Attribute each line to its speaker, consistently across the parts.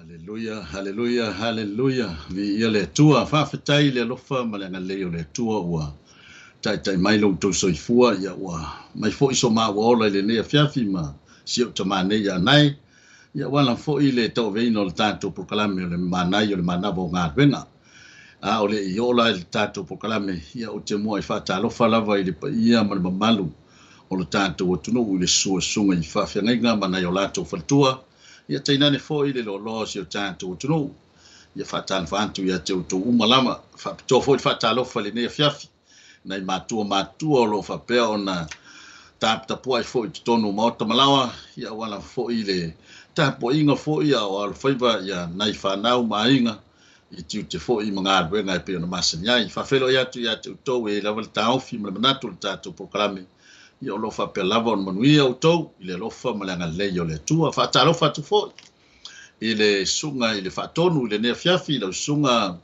Speaker 1: Haleluia, haleluia, haleluia. Viia le Atua. Faafetai i le alofa ma le agalelei o le Atua ua taitai mai lo outou soifua, ia ua mai foi so maua ola i lenei afiafi ma si ou tamā nei ia Anae. Ia ua ala foi le tauaveina o le tatou polokalame o le Manai o le Manava o Galuega. A o le i oo la i le tatou polokalame, ia ou te muai faatalofa lava i le paia ma le mamalu o le tatou atunuu i le susu o susuga i faafeagaiga ma nai o latou faletua, ia tainane foi le loaloa o si o tatou atunuu. Ia faatalofa atu ia te outou uma lava. Faapitoa foi le faatalofa i lenei afiafi nai matua matutua o lo o faapea ona taputapuai foi i totonu o maota ma laoa, ia aua lava foi le tapuaiga foi a o alofaiva ia nai fanau ma aiga i tiute foi ma galuega e pei ona masani ai. Faafeiloai atu ia te outou e i ai lava le taofi ma le manatu o le tatou polokalame, ia o lo o faapea lava ona manuia outou i le alofa ma le agalelei o le Atua. Faatalofa atu foi i le susuga i le faatonu i lenei afiafi, lau susuga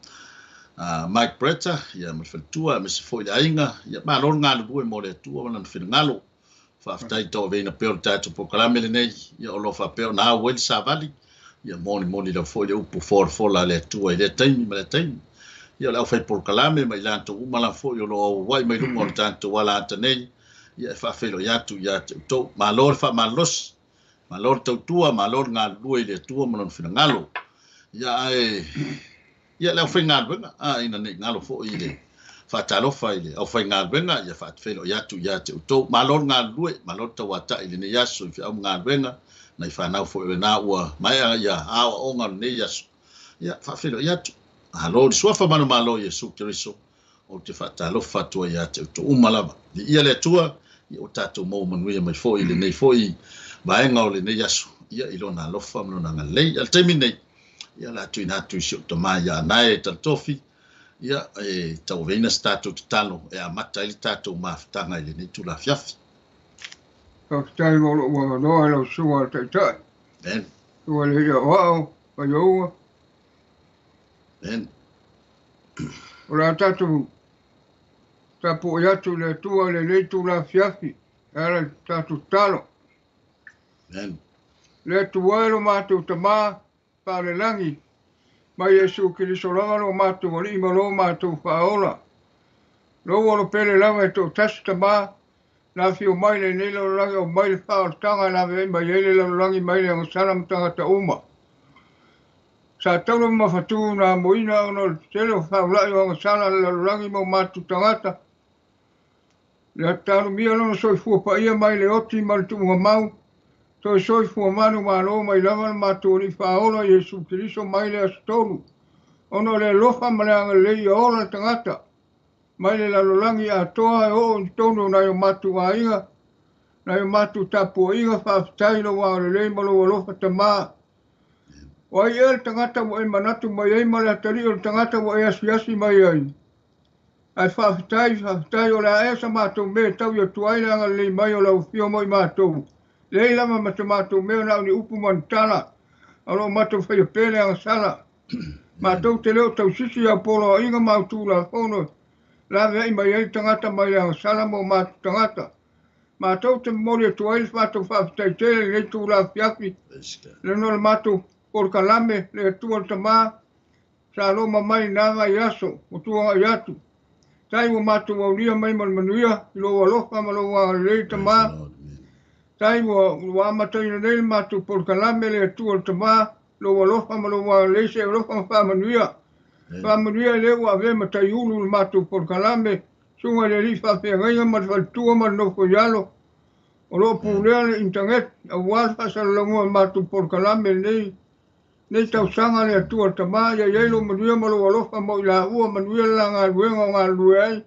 Speaker 1: Mike Bretta, ia ma le faletua, aemaise foi le aiga. Ia malo le galulue mo le Atua ma lana finagalo. Faafetai tauaveina pea o le tatou polokalame lenei, ia o lo o faapea ona au ai le savali, ia molimoli lava foi le upu folafola a le Atua i lea taimi ma lea taimi. Ia o le aufai polokalame ma i latou uma lava foi o lo o auauai mai luga o le tatou alaata nei, ia e faafeiloai atu ia te outou. Malo le faamalolosi, malo le tautua, malo le galulue i le Atua ma lona finagalo. Ia ae ia le aufaigaluega, a ina nei galo foi i le faatalofa i le aufaigaluega, ia faafeiloai atu ia te outou. Malo le galulue, malo le tauatai i lenei aso i feau ma galuega, nai fanau foi o lena ua maea ia aoaoga o lenei aso. Ia faafeiloai atu. Malo le suafa manumalo o Iesu Keriso, ou te faatalofa atu ai ia te outou uma lava. Viia le Atua, ia ua tatou maua manuia mai foi i lenei foi vaega o lenei aso, ia i lona alofa ma lona agalelei. A o le taimi lenei, ia o le a tuuina atu i si ou tamā ia Anae Talatofi, ia e tauaveina se tatou tatalo e amata ai le tatou mafutaga i lenei itula afiafi.
Speaker 2: Faafetai mo lou avanoa i lau susuga i le Taitai.
Speaker 1: Amen.
Speaker 2: Ua le ia o ao, Vaiooga.
Speaker 1: Amen.
Speaker 2: O le a tatou tapuai atu i le Atua i lenei itula afiafi e ala i le tatou tatalo.
Speaker 1: Amen.
Speaker 2: Le Atua e lo matou Tamā faalelagi, mai Iesu Keriso lava lo matou Alii ma lo matou Faaola. Lou alo pele lava e toatasi Tamā, na afio mai lenei lalolagi au mai le faaolataga e lavea mai ai le lalolagi mai le agasala ma tagata uma. Sa taula ma mafatu na amoina ona o le tele o faulai o agasala le lalolagi ma o matou tagata. Le atalumia lona soifua paia mai le oti ma le tuugamau, toe soifua manu malo mai lava le matou Alii Faaola Iesu Keriso mai le aso tolu, ona o le alofa ma le agalelei ia ola le tagata mai le lalolagi atoa e oo i totonu o nai o matou aiga, nai o matou tapuaiga. Faafetai lou agalelei ma lou alofa Tamā. O ai ea le tagata ua e manatu mai ai ma le atalii o le tagata ua e asiasi mai ai? Ae faafetai, faafetai, o le a ea sa matou mea e tau atu ai le agalelei mai o lau afio mo i matou. Leai lava ma sa matou mea na o ni upu ma ni tala, o lo o matou faia pea le agasala. Matou te le o tausisi i au poloaiga ma au tulafono e laveai mai ai le tagata mai le agasala ma o matou tagata. Matou te momoli atu ai le matou faafetai tele i lenei itula afiafi, lena o le matou polokalame le Atua le Tamā, sa loma mai na vaiaso ua tuanai atu. Tai ua matou aulia mai ma le manuia i lou alofa ma lou agalelei Tamā. Tai ua amataina nei le matou polokalame le Atua le Tamā, lou alofa ma lou agalelei se alofa ma faamanuia. Faamanuia i le ua avea ma taiulu le matou polokalame, susuga i le alii faafeagaiga ma le faletua ma le nofo i alo. O lo o pulea le internet aua le faasalalauga o le matou polokalame lenei nei tausaga le Atua le Tamā, ia i ai lou manuia ma lou alofa mo i laua, manuia le la galuega o galulue ai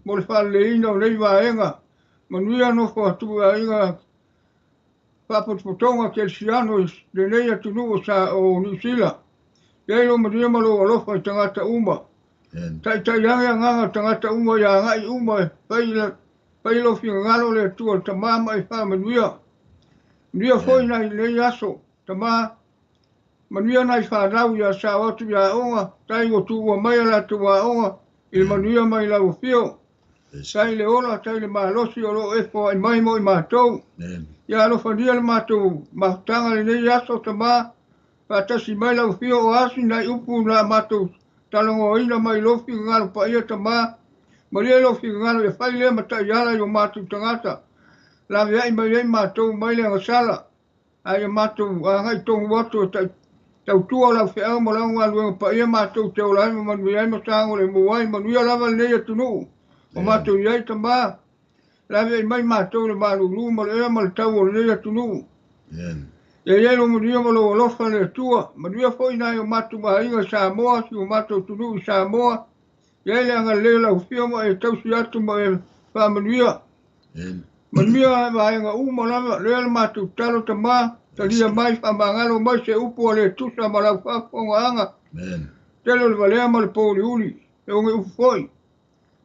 Speaker 2: mo le faaleleiina o nei vaega, manuia nofo atu aiga faapotopotoga kerisiano i lenei atunuu o sa o Niu Sila. Ia i ai lou manuia ma lou alofa i tagata uma. Taitai age agaga o tagata uma ia agai uma e fai fai lou finagalo le Atua le Tamā ma e faamanuia. Manuia foi nai lenei aso, Tamā. Manuia nai fanau ia sao atu i aoga, tai ua tuua mai a latou aoga i le manuia mai lau afio. Tai le ola, tai le malosi o lo o e foai mai mo i matou. Ia alofania le matou mafutaga lenei aso, Tamā. Faatasi mai lau afio o asi nai upu na matou talanoaina mai lou finagalo paia Tamā. Malie lou finagalo ia fai lea ma ta'iala i o matou tagata. Lavea'i mai ai matou mai le agasala. Ae ia matou aga'i tonu atu e tautua lau feau ma lau galuega paia matou te ola ai ma manuia ai ma sagolemū ai. Manuia lava lenei atunu'u o matou i ai Tamā. Lavea'i mai matou le malūlū ma le ea ma le tau o lenei atunu'u. Ia i ai lou manuia ma lou alofa le Atua. Manuia fo'i nai o matou aiga i Samoa, si o matou atunuu i Samoa. Ia ai le agalelei o lau afio ma e tausi atu ma e faamanuia. Manuia vaega uma lava, lea le matou tatalo Tamā, talia mai faamagalo mai se upu a le tusa ma lau faafofogaaga. Tele o le valea ma le pouliuli, e oge upu fo'i.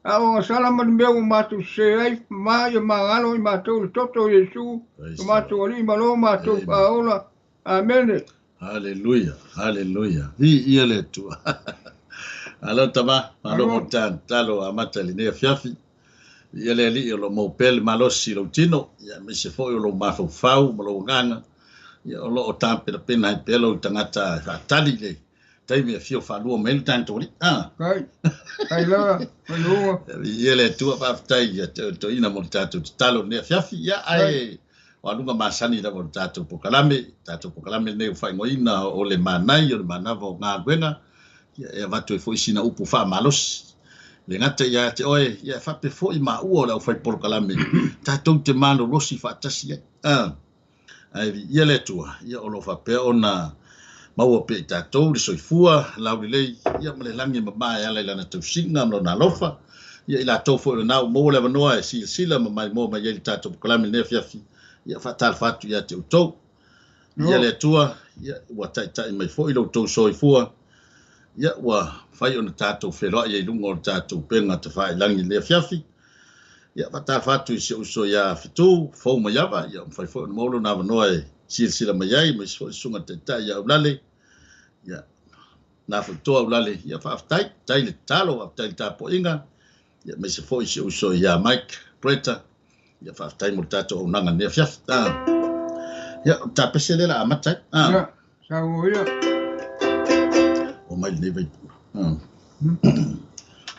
Speaker 2: A o agasala ma ni mea ua matou sesē ai, ma ia magalo i matou le toto o Iesu, o matou Alii ma lo matou Faaola. Amene.
Speaker 1: Haleluia, haleluia. Viia le Atua. Malo Tamā, malo mo le tatalo amata i lenei afiafi. Ia le Alii o lo mau pea le malosi i lou tino, ia aemaise foi o lou mafaufau ma lou agaga, ia o lo o tapenapena ai pea lou tagata e faatali le taimi e afio faalua mai ai le tatou Alii.
Speaker 2: Kai, kai lava, mai uga.
Speaker 1: Ia le Atua, faafetai ia te oe toeaina mo le tatou tatalo i lenei afiafi. Ia ae o aluga masani lava o le tatou polokalame lenei o faaigoaina o le manai o le manava o galuega, ia e avatu ai foi sina upu faamalosi. Le gata ia te oe, ia e faapea foi maua o le aufai polokalame, tatou te malolosi faatasi ai. Ae viia le Atua, ia o lo o faapea ona maua pea i tatou le soifua laulelei, ia ma le lagi e mamā e ala i lana tausiga ma lona alofa. Ia i latou foi o lena ua maua le avanoa e silasila ma maimoa mai ai le tatou polokalame i lenei afiafi, ia faatalofa atu ia te outou. Ia le Atua, ia ua taitai mai foi lo outou soifua, ia ua fai ona tatou feloai ai i luga o le tatou upega tafailagi i lenei afiafi. Ia faatalofa atu i si ou uso ia Fitu, fou mai ava, ia mafai foi ona maua lona avanoa e silasila mai ai, ma isi foi susuga taitai ia Aulale. Ia na foi toa Aulale, ia faafetai, tai le tatalo, faafetai le tapuaiga, ia aemaise foi si ou uso ia Mike Bretta, ia faafetai mo le tatou auaunaga i lenei afiafi. Ia, o le tapese lea o le a amata ai.
Speaker 2: Ia, sauo ia.
Speaker 1: O mai lenei vaipuna.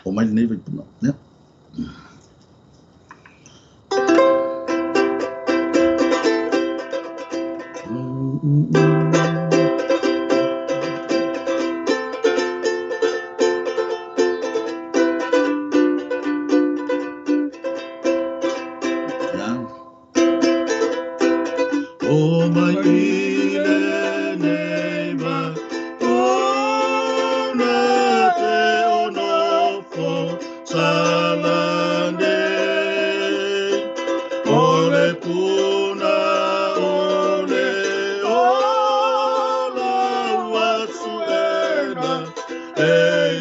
Speaker 1: O mai lenei vaipuna. Ia. O mai i lenei vai puna te o nofo sala nei. O le puna o le ola ua suena e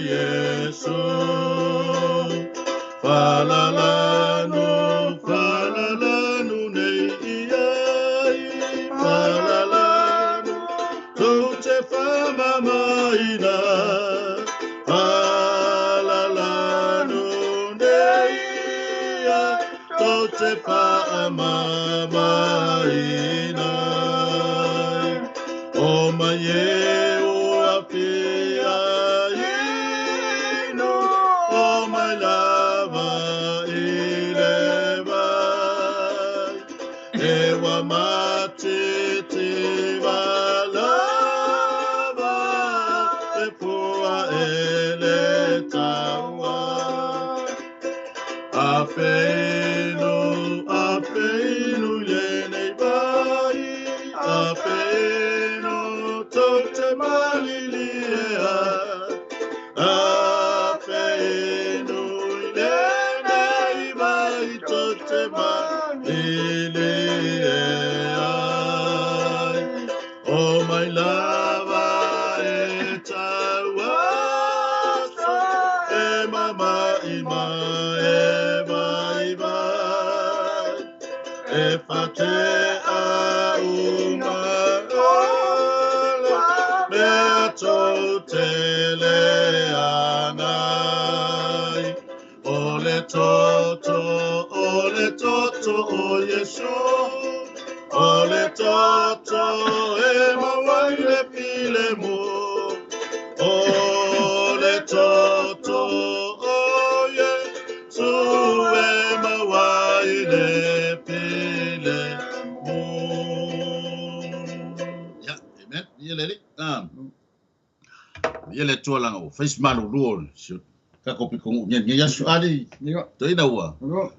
Speaker 1: Iesu. Falalanu, falalanu nei iai, falalanu, tou te faamamaina. Falalanu nei iai, tou te faamamaina. O mai e ua fia inu, o mai lava i le vai. E ua matiti valava, e pua e le taua. A feinu, a feinu lenei vai, a feinu tou te malilie. A feinu lenei vai, tou te malilie ai. O mai lava e tauaso, e mama i ma e vai vai. E fate a uma ola, mea tou te le angai. O le toto, o le toto o Iesu, o le toto e maua i le pile Ia le Atua laga ua fai si malulu o si o tatou pitonuu nei i lenei aso. Ali, toeaina ua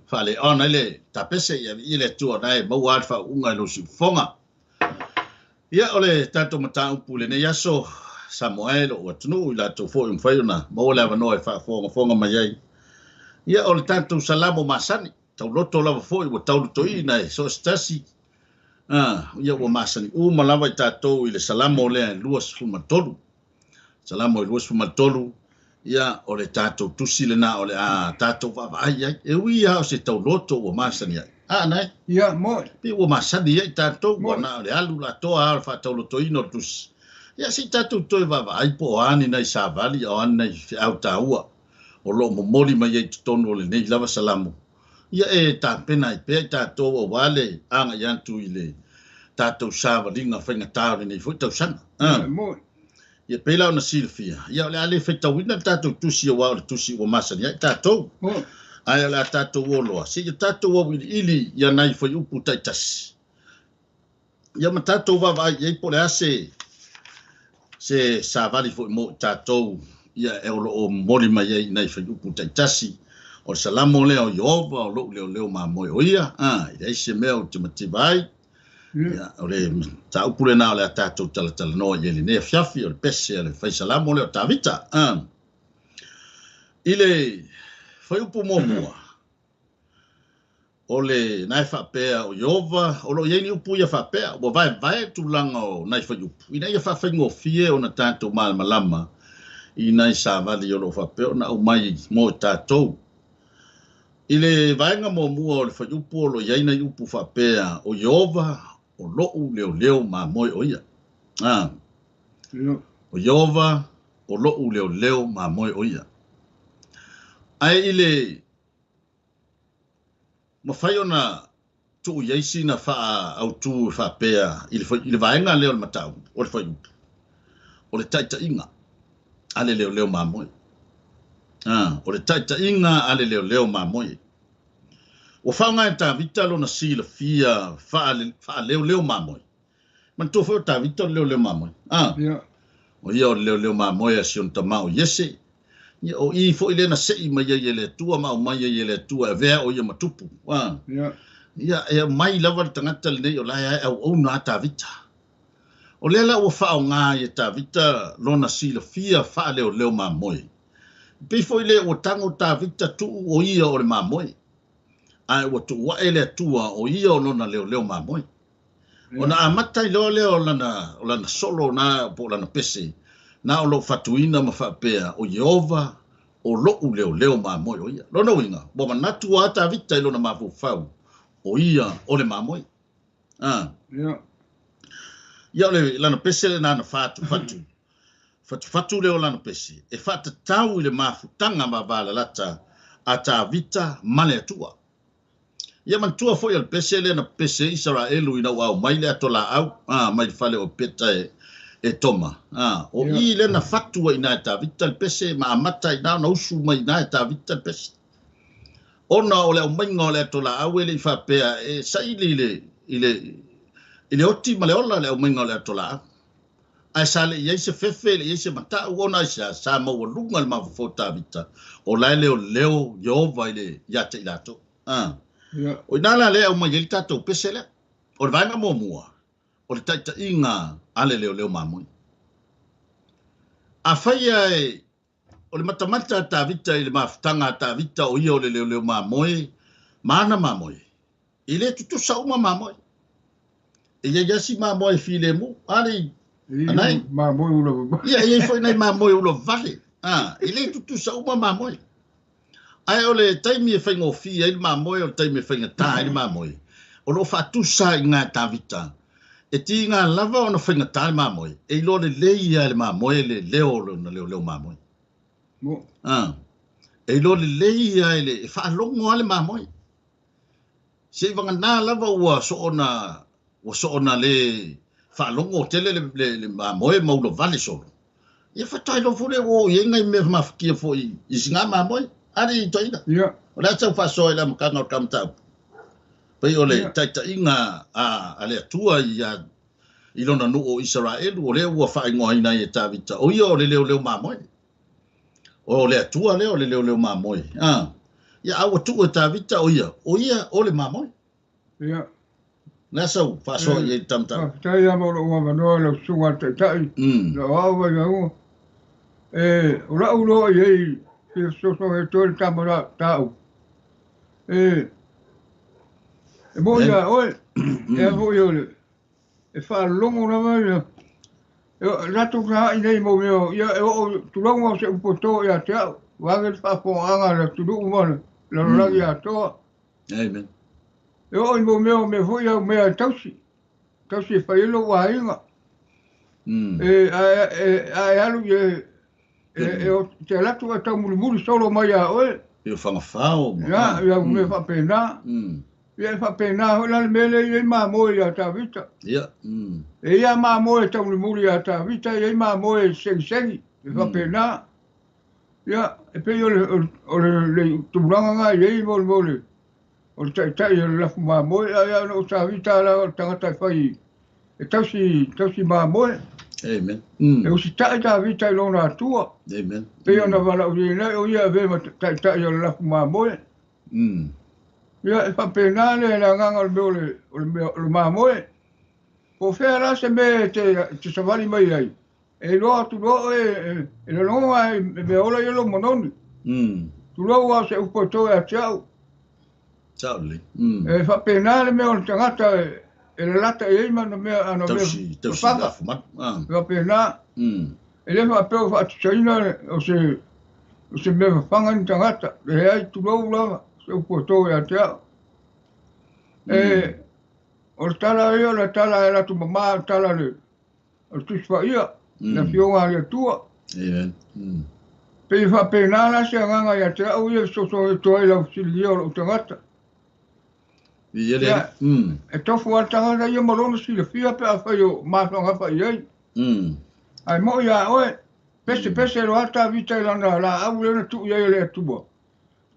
Speaker 1: faaleaona ai le tapese, ia viia le Atua o lena e maua lava le faauuga i lou siufofoga. Ia, o le tatou mataupu i lenei aso, Samoa e, lou atunuu, i latou foi ua mafai ona maua le avanoa e faafogafoga mai ai. Ia, o le tatou Salamo masani, tauloto lava foi ua taulotoina e so o se tasi, ia ua masani uma lava i tatou i le Salamo lea e 23. Salamo e 23, ia o le tatou tusi lena o le a tatou vaavaai ai. E ui lava o se tauloto ua masani ai. A nai?
Speaker 2: Ia, moe.
Speaker 1: Pe ua masani ai tatou, ua na o le alu latoa lava o le faataulotoina o le tusi. Ia se i tatou toe vaavaai po o a ni nai savali, o a ni nai feau taua o lo o momoli mai ai i totonu o lenei lava Salamo. Ia e tapena ai pea i tatou aua le agai atu i le tatou savaliga faigata o lenei foi tausaga. Ia pei la ona silafia, ia o le a le faitauina le tatou tusi aua o le tusi ua masani ai tatou. Ae o le a tatou o loa, seia tatou auiliili ia nai fuaiupu taitasi. Ia ma tatou vaavaai i ai po o le a se se savali foi mo i tatou ia e o lo o momoli mai ai i nai fuaiupu taitasi. O le Salamo lea o Ieova, o lou leoleo mamoe o ia, e leai se mea ou te mativa ai. Ia, o le mataupu lena o le a tatou talatalanoa i ai lenei afiafi, o le pese a le fai Salamo lea o Tavita. I le fuaiupu muamua, o le na e faapea o Ieova, o lo o i ai ni upu ia faapea, ua vaevae tulaga o nai fuaiupu, ina ia faafaigofie ona tatou malamalama i nai savali o lo o faapea ona aumai mo i tatou. I le vaega muamua o le fuaiupu o lo o i ai nai upu faapea, o Ieova o lo'u leoleo mamoe o ia. O Ieova o lo'u leoleo mamoe o ia. Ae i le mafai ona tuu i ai sina faaautu e faapea i le vaega lea o le mataupu o le fuaiupu, o le taitaiga a le leoleo mamoe. O le taitaiga a le leoleo mamoe. Ua faaaoga e Tavita lona silafia faaleoleo mamoe. Manatua foi o Tavita o le leoleo mamoe. O ia o le leoleo mamoe a si ona tama o Iese. Ia, o i foi lea na sei mai ai e le Atua ma aumai ai e le Atua e avea o ia ma tupu. Ia, e aumai lava le tagata lenei o la e auauna a Tavita. O lea la ua faaaoga ai e Tavita lona silafia faaleoleo mamoe. E pei foi lea ua tago Tavita tuu o ia o le mamoe, ae ua tuu ae le Atua o ia o lona leoleo mamoe. Ona amata ai loa lea o lana solo na po o lana pese, na o lou fatuina ma faapea, o Ieova o lo'u leoleo mamoe o ia. Lona uiga, ua manatu a Tavita i lona mafaufau, o ia o le mamoe. Ia o le lana pese lena na fatufatu. Fatufatu lea o lana pese, e faatatau i le mafutaga vavalalata a Tavita ma le Atua. Ia manatua foi o le pese lea na pese ai Isaraelu ina ua aumai le ato laau mai le fale o Peta e Toma. O i lea na fatu ai i ina e Tavita le pese ma amata ai i ina ona usu mai i ina e Tavita le pese. Ona o le aumaiga o le ato laau e le i faapea e saili i le oti ma le ola le aumaiga o le ato laau. Ae sa le i ai se fefe, le i ai se matau, ona aisea, sa maualuga le mafaufau o Tavita, o la e leoleo Ieova i le ia te i latou. O i ina la lea e aumai ai le tatou pese lea. O le vaega muamua, o le taitaiga a le leoleo mamoe. Afai ae o le matamata a Tavita i le mafutaga a Tavita o ia o le leoleo mamoe ma ana mamoe, e le tutusa uma mamoe. E i ai lava si mamoe e filemu, a anai?
Speaker 2: Mamoe ula vavale.
Speaker 1: Ia, e i ai foi nai mamoe ula vavale. E le tutusa uma mamoe. Ae o le taimi e faigofie ai le mamoe, o le taimi e faigata ai le mamoe, o lo o faatusa i ina e Tavita. E tiga lava ona faigata le mamoe, e iloa lelei lava e le mamoe le leo o lona leoleo mamoe. E iloa lelei lava e le, e faalogo lava le mamoe. Se i vagana lava ua soona le faalogo tele le mamoe ma ula vale solo. Ia faatoa iloa foi lea ua oo i ai nai mea mafatia foi i siga mamoe. Ali toeaina. O le a sau faasoa i le amataga o le ta mataupu. Pei o le taitaiga a le Atua ia i lona nuu o Isaraelu, o lea ua faaigoaina ai e Tavita, o ia o le leoleo mamoe. O le Atua lea o le leoleo mamoe. Ia, a ua tuu e Tavita o ia, o ia o le mamoe.
Speaker 2: Ia.
Speaker 1: Le a sau faasoa i ai le tamatala?
Speaker 2: Faafetai lava mo lou avanoa i lau susuga i le Taitai, lau ao Vaimauga. E, o lau loa i ai fia fesoasoani atu ai le tama tāu. E, e moni ia oe, e a foi o le, e faalologo lava ia, e latou taai nei mo mea, ia e oo tulaga o se upu e to ia te au, vave le faafofogaaga a le atunuu ma le lalolagi atoa.
Speaker 1: Amen.
Speaker 2: E oo i mo mea o mea foi au mea e tausi, tausi e fai ai lou aiga. E, a e alu i e, e, te alu atu e taumulimuli solo mai ia oe.
Speaker 1: E o fagafao.
Speaker 2: Ia, ia mea faapena. Ia e faapena foi la le mea lea e i ai mamoe ia Tavita.
Speaker 1: Ia.
Speaker 2: E ia mamoe e taumulimuli ia Tavita, e i ai mamoe e segisegi, e faapena. Ia, e pei o le, o le, le tulaga nga i ai mo le, mo le, o le taitai o le lafu mamoe, a ia o Tavita la o le tagata e fai e tausi, tausi mamoe.
Speaker 1: Amen.
Speaker 2: E usitai Tavita i lona Atua.
Speaker 1: Amen.
Speaker 2: Pei ona valaaulia ai o ia ave ma taitai o le lafu mamoe. Ia, e faapena le le agaga o le mea o le, o le mea o le mamoe. Po o fea la se mea e te savali mai ai. E iloa atu loa oe e, e lologa e mea ola ia lou manogi. Tulou lava o se upu e to ia te au.
Speaker 1: Sao lelei.
Speaker 2: E faapena le mea o le tagata e, e lalata i ai ma ana mea, ana mea
Speaker 1: Tausi, tausi
Speaker 2: fafaga.
Speaker 1: lafu manu.
Speaker 2: E faapena. E le faapea o faatusaina o se, o se mea fafaga ni tagata. Leai, tulou lava se upu e to ia te au. E, o le tala ia, o le tala e alu atu mamā, o le tala le, o le Tusi Paia, le Afioga a le Atua.
Speaker 1: Amen.
Speaker 2: Pei e faapena la se agaga ia te au ia e fesoasoani atu ai i lau fesiligia o lou tagata.
Speaker 1: Ia le.
Speaker 2: Ia, e tofu lava le tagata ia ma lona silafia pe afai o mafagafa i ai. Ae moi ia oe, pese pese loa Tavita i lana laau lea na tuu i ai e le Atua.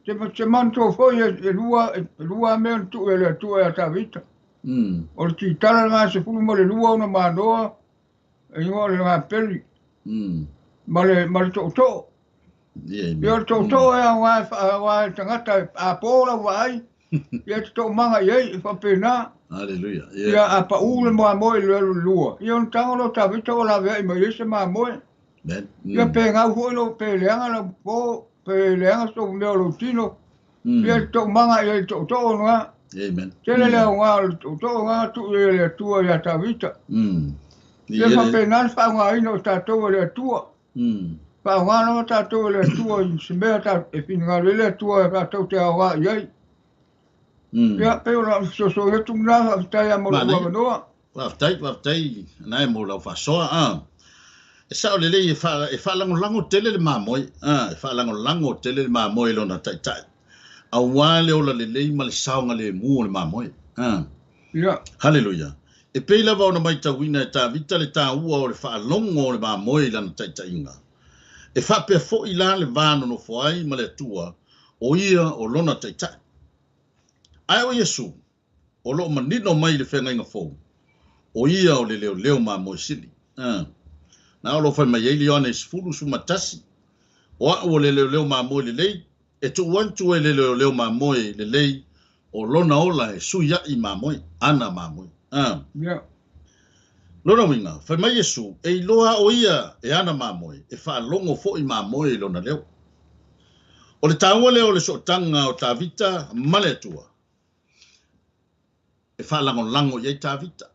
Speaker 2: Te, te manatua foi e, e lua mea na tuu e le Atua ia Tavita. O le titala lena 12 ona manoa, e igoa o le gapeli. Ma le, ma le tootoo.
Speaker 1: Ia,
Speaker 2: Ia o le tootoo e aoga e faaoga e le tagata e apo lau vaai, ia te toomaga i ai, e faapena.
Speaker 1: Hallelujah.
Speaker 2: Ia a pau le mamoe i le alu lua, ia ona tago lea o Tavita ua laveai mai ai se mamoe.
Speaker 1: Amen.
Speaker 2: Ia pe gau foi lou, pe leaga lau po, pe leaga sou mea o lou tino, ia te toomaga i ai i le tootoo lena.
Speaker 1: Amen.
Speaker 2: Tele le aoga o le tootoo lena tuu i ai e le Atua ia Tavita. Ia faapena le faaaogaina o tatou e le Atua. Faaaoga lava tatou e le Atua i se mea e finagalo ai le Atua e tatou te aoga i ai. Ia, pei o lau fesoasoani atu lena, faafetai lava mo lou avanoa.
Speaker 1: Faafetai, faafetai nae mo lau faasoa. E sao lelei e e faalagolago tele le mamoe, e faalagolago tele le mamoe i lona taitai. Auā le ola lelei ma le saogalemu o le mamoe.
Speaker 2: Ia.
Speaker 1: Haleluia. E pei lava ona matauina e Tavita le taua o le faalogo o le mamoe i lana taitaiga. E faapea foi la le va nonofo ai ma le Atua, o ia o lona taitai. Ae o Iesu, o loo manino mai i le feagaiga fou, o ia o le leoleo mamoe sili. Na o lo fai mai ai le Ioane 10:11, o au o le leoleo mamoe lelei, e tuu atu e le leoleo mamoe lelei o lona ola e sui ai mamoe, ana mamoe.
Speaker 2: Ia.
Speaker 1: Lona uiga, fai mai Iesu, e iloa o ia e ana mamoe, e faalogo foi mamoe i lona leo. O le taua lea o le sootaga o Tavita ma le Atua. E faalagolago i ai Tavita.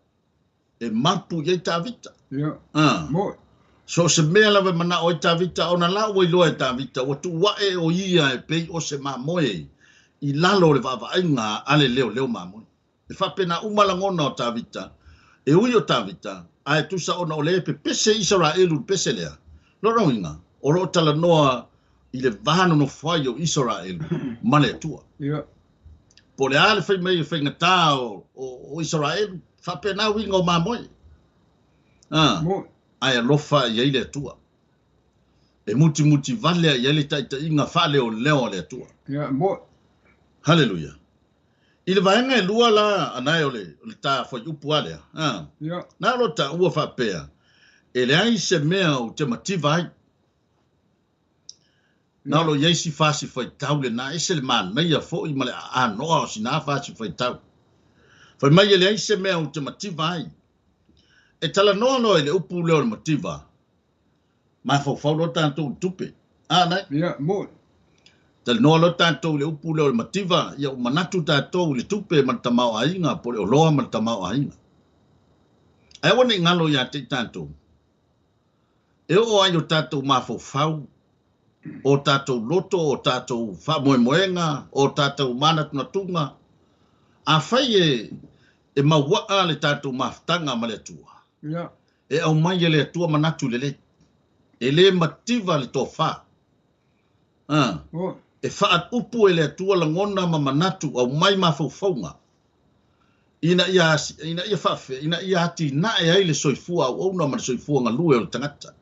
Speaker 1: E mapu i ai Tavita.
Speaker 2: Ia. Moi.
Speaker 1: So se mea lava e manao ai Tavita, ona la ua iloa e Tavita, ua tuu ae o ia e pei o se mamoe i lalo o le vaavaaiga a le leoleo mamoe. E faapena uma lagona o Tavita, e ui o Tavita, ae tusa ona o le e pepese Isaraelu le pese lea. Lona uiga, o loo talanoa i le va nonofo ai o Isaraelu ma le Atua.
Speaker 2: Ia.
Speaker 1: Po o le a le fai mai e faigata o Isaraelu, faapena uiga o mamoe.
Speaker 2: Moi.
Speaker 1: Ae alofa i ai le Atua. E mutimuti vale i ai le taitaiga faaleoleo a le Atua.
Speaker 2: Ia, moi.
Speaker 1: Haleluia. I le vaega e lua la anae o le ta fuaiupu a lea.
Speaker 2: Ia.
Speaker 1: Na o lo taua faapea, e leai se mea ou te mativa ai. Na o lo i ai si fasi faitau lena, ese le manaia foi ma le aanoa o sina fasi faitau. Fai mai e leai se mea ou te mativa ai. E talanoa loa i le upu lea o le mativa, mafaufau loa tatou i tupe. Nai?
Speaker 2: Ia, mo'i.
Speaker 1: Talanoa loa tatou i le upu lea o le mativa, ia ua manatu tatou i le tupe ma le tamaoaiga, po o le oloa ma le tamaoaiga. Ae aua ne i galo ia te i tatou. E oo ai o tatou mafaufau, o tatou loto, o tatou faamoemoega, o tatou manatunatuga, afai e mauaa le tatou mafutaga ma le Atua.
Speaker 2: Ia.
Speaker 1: E aumai e le Atua manatu lelei. E le mativa le tofa. E faaupu e le Atua lagona ma manatu aumai mafaufauga. Ina ia faafe, ina ia atinae ai le soifua auauna ma le soifua galue o le tagata.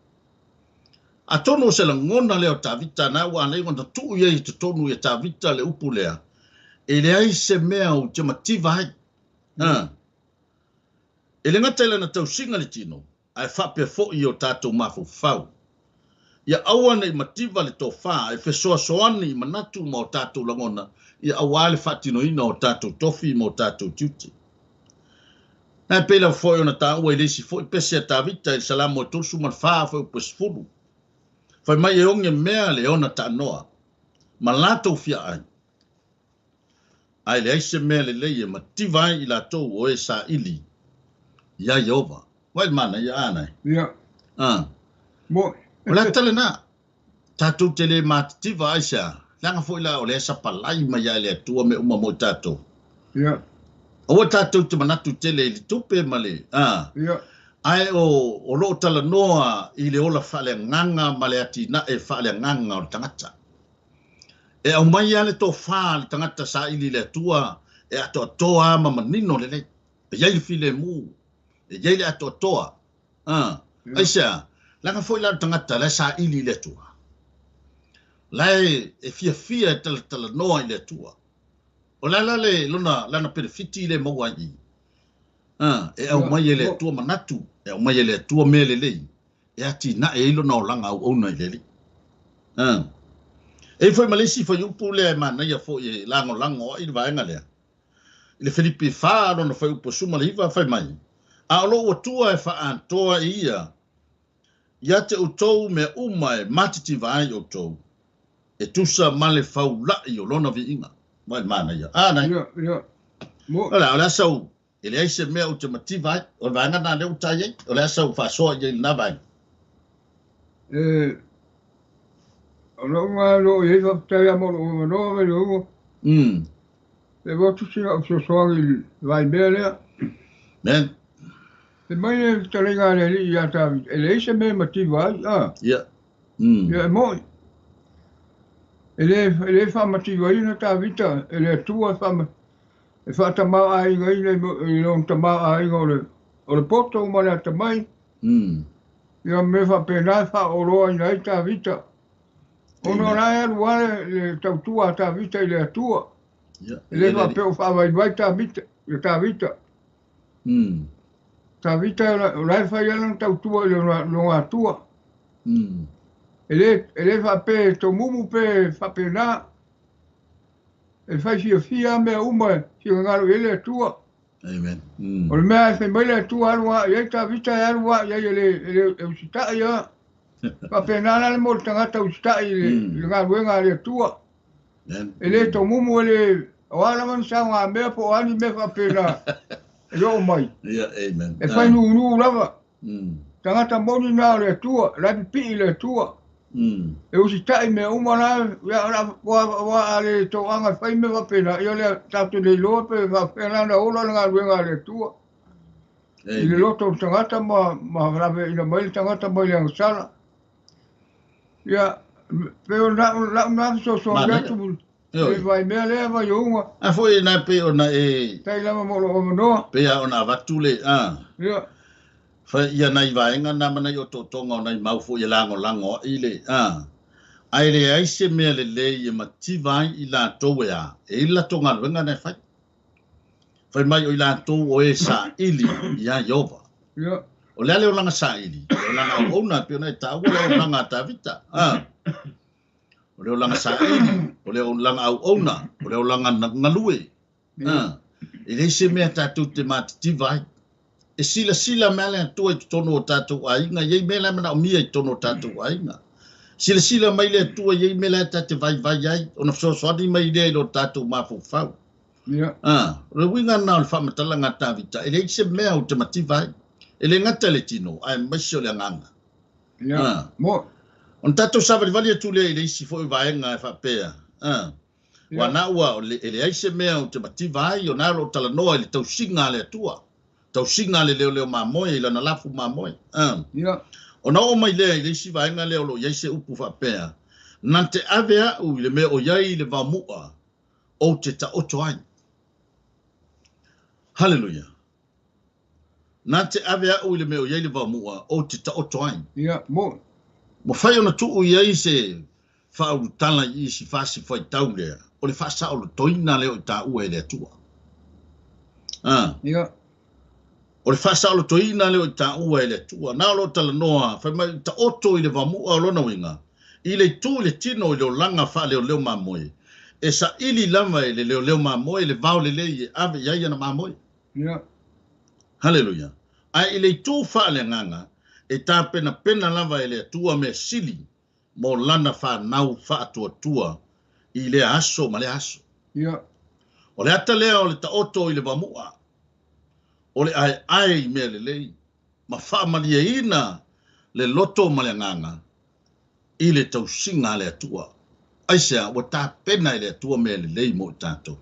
Speaker 1: Atonu o se lagona lea o Tavita na ua alai ona tuu ia i totonu ia Tavita le upu lea, e leai se mea ou te mativa ai. E le gata i lana tausiga le tino, ae faapea foi o tatou mafaufau. Ia aua nei mativa le tofa, e fesoasoani i manatu ma o tatou lagona, ia aua le faatinoina o tatou tofi ma o tatou tiute. Na pei lava foi ona taua i le isi foi pese a Tavita i le Salamo e 34 foi upu e 10. Fai mai e oge mea le ona taanoa, ma latou fiaai. Ae leai se mea lelei e mativa ai i latou o e saili ia Ieova. Vai le mana ia anai.
Speaker 2: Ia. Mo'i.
Speaker 1: O le ata lena, tatou te le matitiva ai sea, leaga foi la o le sapalai mai ia le Atua me uma mo tatou.
Speaker 2: Ia.
Speaker 1: Aua tatou te manatu tele i le tupe ma le,
Speaker 2: Ia.
Speaker 1: Ae o loo talanoa i le ola faaleagaga ma le atinae faaleagaga o le tagata. E aumai lava le tofa le tagata saili i le Atua, e atoatoa ma manino lelei. E iai le filemu, e iai le atoatoa. Ai sea, leaga foi la le tagata la e saili i le Atua. La e fiafia e talatalanoa i le Atua. O la la le lona lana penefiti le maua ai i. E aumai e le Atua manatu, e aumai e le Atua mea lelei, e atinae ai lona olaga auauna i le Alii. E foi ma le isi fuaiupu lea e manaia foi e lagolago ai le vaega lea. I le Filipi 4 lona fuaiupu 19 fai mai, a o lou Atua e faaatoa e ia, ia te outou mea uma e matitiva ai outou, e tusa ma le faulai o lona viiga. Vai le manaia. Nai.
Speaker 2: Ia, ia. Mo.
Speaker 1: O le asa u, e leai se mea ou te mativa ai, o le vaega na lea ua tai ai, o le asa u faasoa i ai lena vaega.
Speaker 2: O lou nga lo i ai faafetai a mo lou avanoa mai le uga. E votu sina o fesoasoani i le vaimea lea.
Speaker 1: Men.
Speaker 2: E mai le fetalaiga a le Alii ia Tavita, e leai se mea e mativa ai,
Speaker 1: Ia.
Speaker 2: Ia e mo'i. E le faamativaina Tavita e le Atua e faatamāo'aigaina i lona tamāo'aiga o le poto ma le atamai. Ia mea faapena e faaoloaina ai Tavita. Ona o la e alu lava le tautua a Tavita i le Atua. E le faapea o faavaivai Tavita, ia Tavita. Tavita o la e fai lana tautua i lona Atua. E le faapea e tomumu pe faapena. E fai fiafia mea uma e finagalo i ai le Atua.
Speaker 1: Amen.
Speaker 2: O le mea e fai mai le Atua alu a i ai Tavita e alu a i ai e le usitai a. Faapena la le mo le tagata usitai i le galuega a le Atua. E le tomumu e le o a lava ni saogamea po o a ni mea faapena e oo mai.
Speaker 1: Ia, amen.
Speaker 2: E fai nunu lava. Tagata moni na o le Atua, la e pipii i le Atua. E usitai mea uma la, ia la ua a le toaga fai mea faapena, ia le tatou le iloa pe faapena na ola le galuega a le Atua. I le loto o le tagata ma laveaina mai le tagata mai le agasala. Ia, pe o lau na fesoasoani atu le vaimea lea vaiouga.
Speaker 1: A foi na pe ona e
Speaker 2: Tai lava mo lou avanoa.
Speaker 1: Pe a ona avatu le,
Speaker 2: Ia.
Speaker 1: Fai ia nai vaega na ma nai otootoga o nai mau foi e lagolago ai le, Ae leai se mea lelei e mativa ai i latou e a, e i le latou galuega na e fai. Fai mai o i latou o e saili iā Ieova.
Speaker 2: Ia.
Speaker 1: O le a le olaga saili? O le olaga auauna e pei ona e taua le auaunaga a Tavita. A. O le olaga saili, o le olaga auauna, o le olaga galue. A. E leai se mea tatou te matitiva ai. E silasila mai le Atua i totonu o tatou aiga, e i ai mea la e manaomia i totonu o tatou aiga. Silasila mai le Atua e i ai mea la e ta te vaivai ai, ona fesoasoani mai lea i lo tatou mafaufau.
Speaker 2: Ia.
Speaker 1: A, o le uiga lena o le faamatalaga a Tavita, e leai se mea ou te mativa ai. E le gata i le tino, aemaise o le agaga.
Speaker 2: Ia.
Speaker 1: A.
Speaker 2: Mo.
Speaker 1: Ona tatou savalivali atu lea i le isi foi vaega e faapea, a,
Speaker 2: Ia.
Speaker 1: ua na ua e leai se mea ou te mativa ai, ona o lo o talanoa i le tausiga a le Atua, tausiga a le leoleo mamoe i lana lafu mamoe. A.
Speaker 2: Ia.
Speaker 1: Ona oo mai lea i le isi vaega lea o lo o i ai se upu faapea, na te ave a'u i le mea o i ai le vaomu'a ou te taoto ai. Haleluia. Na te ave a'u i le mea o i ai le vaomu'a ou te taoto ai.
Speaker 2: Ia, mo.
Speaker 1: Mafai ona tuu i ai se faaulutala i isi fasi faitau lea, o le faasaolotoina lea o i taua e le Atua. A.
Speaker 2: Ia.
Speaker 1: O le faasaolotoina lea o i taua e le Atua. Na o lo o talanoa, fai mai, taoto i le vaomu'a o lona uiga, i le itu i le tino i le olaga faaleoleo mamoe, e saili lava e le leoleo mamoe le vao lelei e ave i ai ana mamoe.
Speaker 2: Ia.
Speaker 1: Haleluia. Ae i le itu faaleagaga, e tapenapena lava e le Atua mea sili mo lana fanau faatuatua i lea aso ma lea aso.
Speaker 2: Ia.
Speaker 1: O le ata lea o le taoto i le vaomu'a, o le aeae i mea lelei, ma faamalieina le loto ma le agaga i le tausiga a le Atua. Aisea, ua tapena e le Atua mea lelei mo i tatou.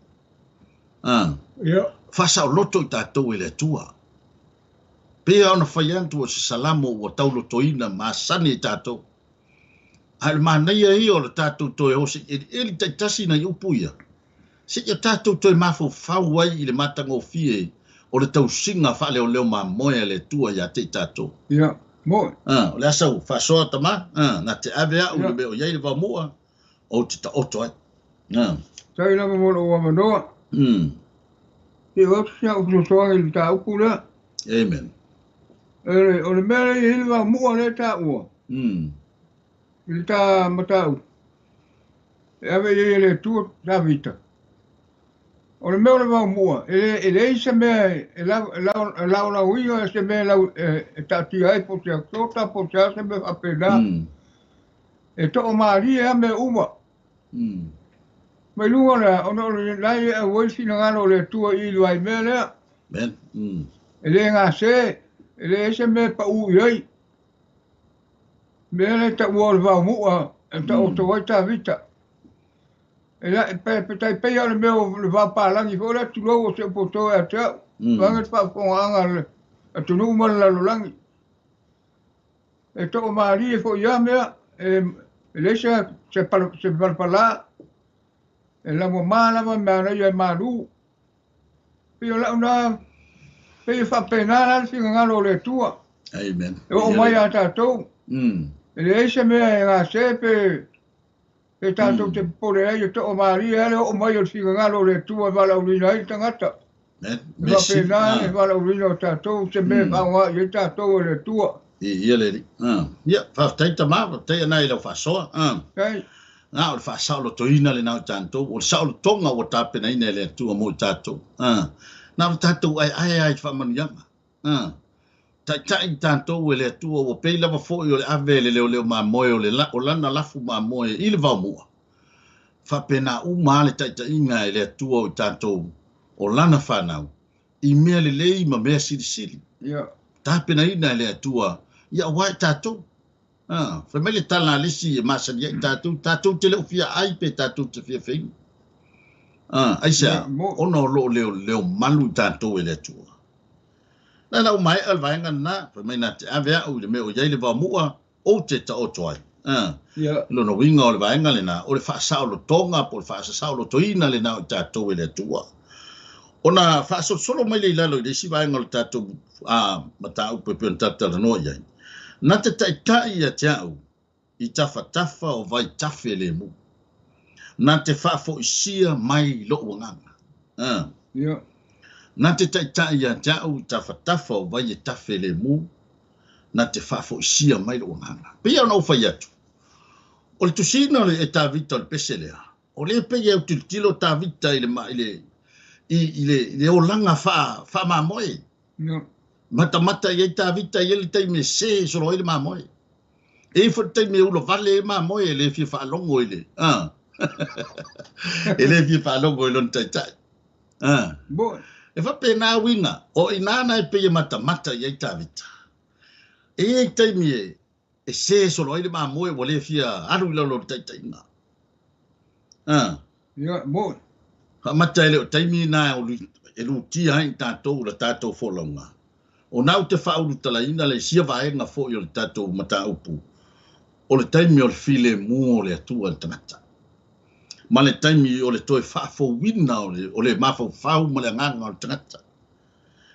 Speaker 1: A.
Speaker 2: Ia.
Speaker 1: Faasaoloto i tatou e le Atua. Pei ona fai atu o se salamo ua taulotoina masani i tatou. Ae o le manaia ia o le tatou toe o seʻi elieli taitasi nai upu ia, seia tatou toe mafaufau ai i le matagofie o le tausiga faaleoleo mamoe a le Atua iā te i tatou.
Speaker 2: Ia. Mo.
Speaker 1: A, o le asa ua faasoa tamā, a, na te ave a'u i le
Speaker 2: Ia.
Speaker 1: mea o i ai le vaomu'a ou te taoto ai. A.
Speaker 2: Faafetai lava mo lou avanoa. Se i oo atu si au fesoasoani i le mataupu lea.
Speaker 1: Amen.
Speaker 2: E o le mea lea e i ai le vaomu'a lea e taua. I le ta mataupu. E ave i ai e le Atua Tavita. O le mea o le vaomu'a, e leai se mea e laolauina se mea e taatia ai po o se asota po o se a se mea faapena. E toamalie lava mea uma. Mai luga o le a, ona o le la e auai le finagalo o le Atua i i le vaimea lea.
Speaker 1: Amen.
Speaker 2: E le gase, e leai se mea e pau i ai. Mea lea e taua o le vaomu'a e taoto ai Tavita. E la, pe, pe tai pei o le mea o le vaopalagi foi lea tulou o se upu ia te au. Vaega le faafofogaaga a le atunuu ma le lalolagi. E toamalie foi ia mea, e leai se palapala, e laumamā lava manaia e malu. Pei o lau na, pei e faapena la le finagalo o le Atua.
Speaker 1: Amen.
Speaker 2: E oo mai ia tatou. E leai se mea e gase pe tatou te popole ai e toamalie lava le oo mai o le finagalo o le Atua e valaauina ai le tagata.
Speaker 1: Amen.
Speaker 2: E faapena le valaauina o tatou, se mea e faaaoga i ai tatou e le Atua.
Speaker 1: I ia le alii. Ia, faafetai tamā, faafetai ana i lau faasoa.
Speaker 2: Faafetai.
Speaker 1: Na o le faasaolotoina lenā o i tatou, o le saolotoga ua tapenaina e le Atua mo i tatou. Na o le tatou aeae lava i faamanuiaga. Taitai i tatou e le Atua, ua pei lava foi o le ave e le leoleo mamoe o le o lana lafu mamoe i le vaomu'a. Faapena uma lava le taitaiga e le Atua o i tatou o lana fanau i mea lelei ma mea silisili.
Speaker 2: Ia.
Speaker 1: Tapenaina e le Atua ia auā i tatou. A, fai mai le tala a le isi e masani ai tatou, tatou te le o fia ai pe tatou te fia feinu. A, aisea,
Speaker 2: Ia, mo.
Speaker 1: ona o lo o leoleo malu i tatou e le Atua. Na lau mae'a le vaega lenā, fai mai na te ave a'u i le mea o i ai le vaomu'a, ou te taoto ai. A,
Speaker 2: Ia.
Speaker 1: lona uiga o le vaega lenā, o le faasaolotoga po o le faasasaolotoina lenā o i tatou e le Atua. Ona faasolosolo mai le i lalo i le isi vaega o le tatou mataupu e pei ona tatou talanoa i ai. Na te taitai ia te a'u i tafatafa o vaitafe lemu. Na te faafoisia mai lo'u agaga. A.
Speaker 2: Ia.
Speaker 1: Na te ta'ita'i iā te a'u i tafatafa o vai e tafe lemu, na te faafo'isia mai lo'u agaga. E pei ona ou fai atu, o le tusiina o le e Tavita o le pese lea, o lea e pei e autilotilo Tavita i le i le i, i le, i le olaga faa faamamoe. Matamata i ai Tavita i ai le taimi e sē solo ai le mamoe. E i ai foi le taimi e ula vale ai mamoe e le fia faalogo i le a e le fia faalogo i lona taitai. A e faapena uiga, o i ina na e pei e matamata i ai Tavita. E i ai taimi e e sē solo ai le mamoe ua le fia alu i lalo o le taitaiga. A
Speaker 2: Ia, moe.
Speaker 1: Faamata e le o taimi na e lutia ai i tatou la tatou folauga. O na ou te faaulutalaina le sia vaega foi o le tatou mataupu, o le taimi o le filemu o le Atua i le tagata, ma le taimi o le toe faafouina o le mafaufau ma le agaga o le tagata.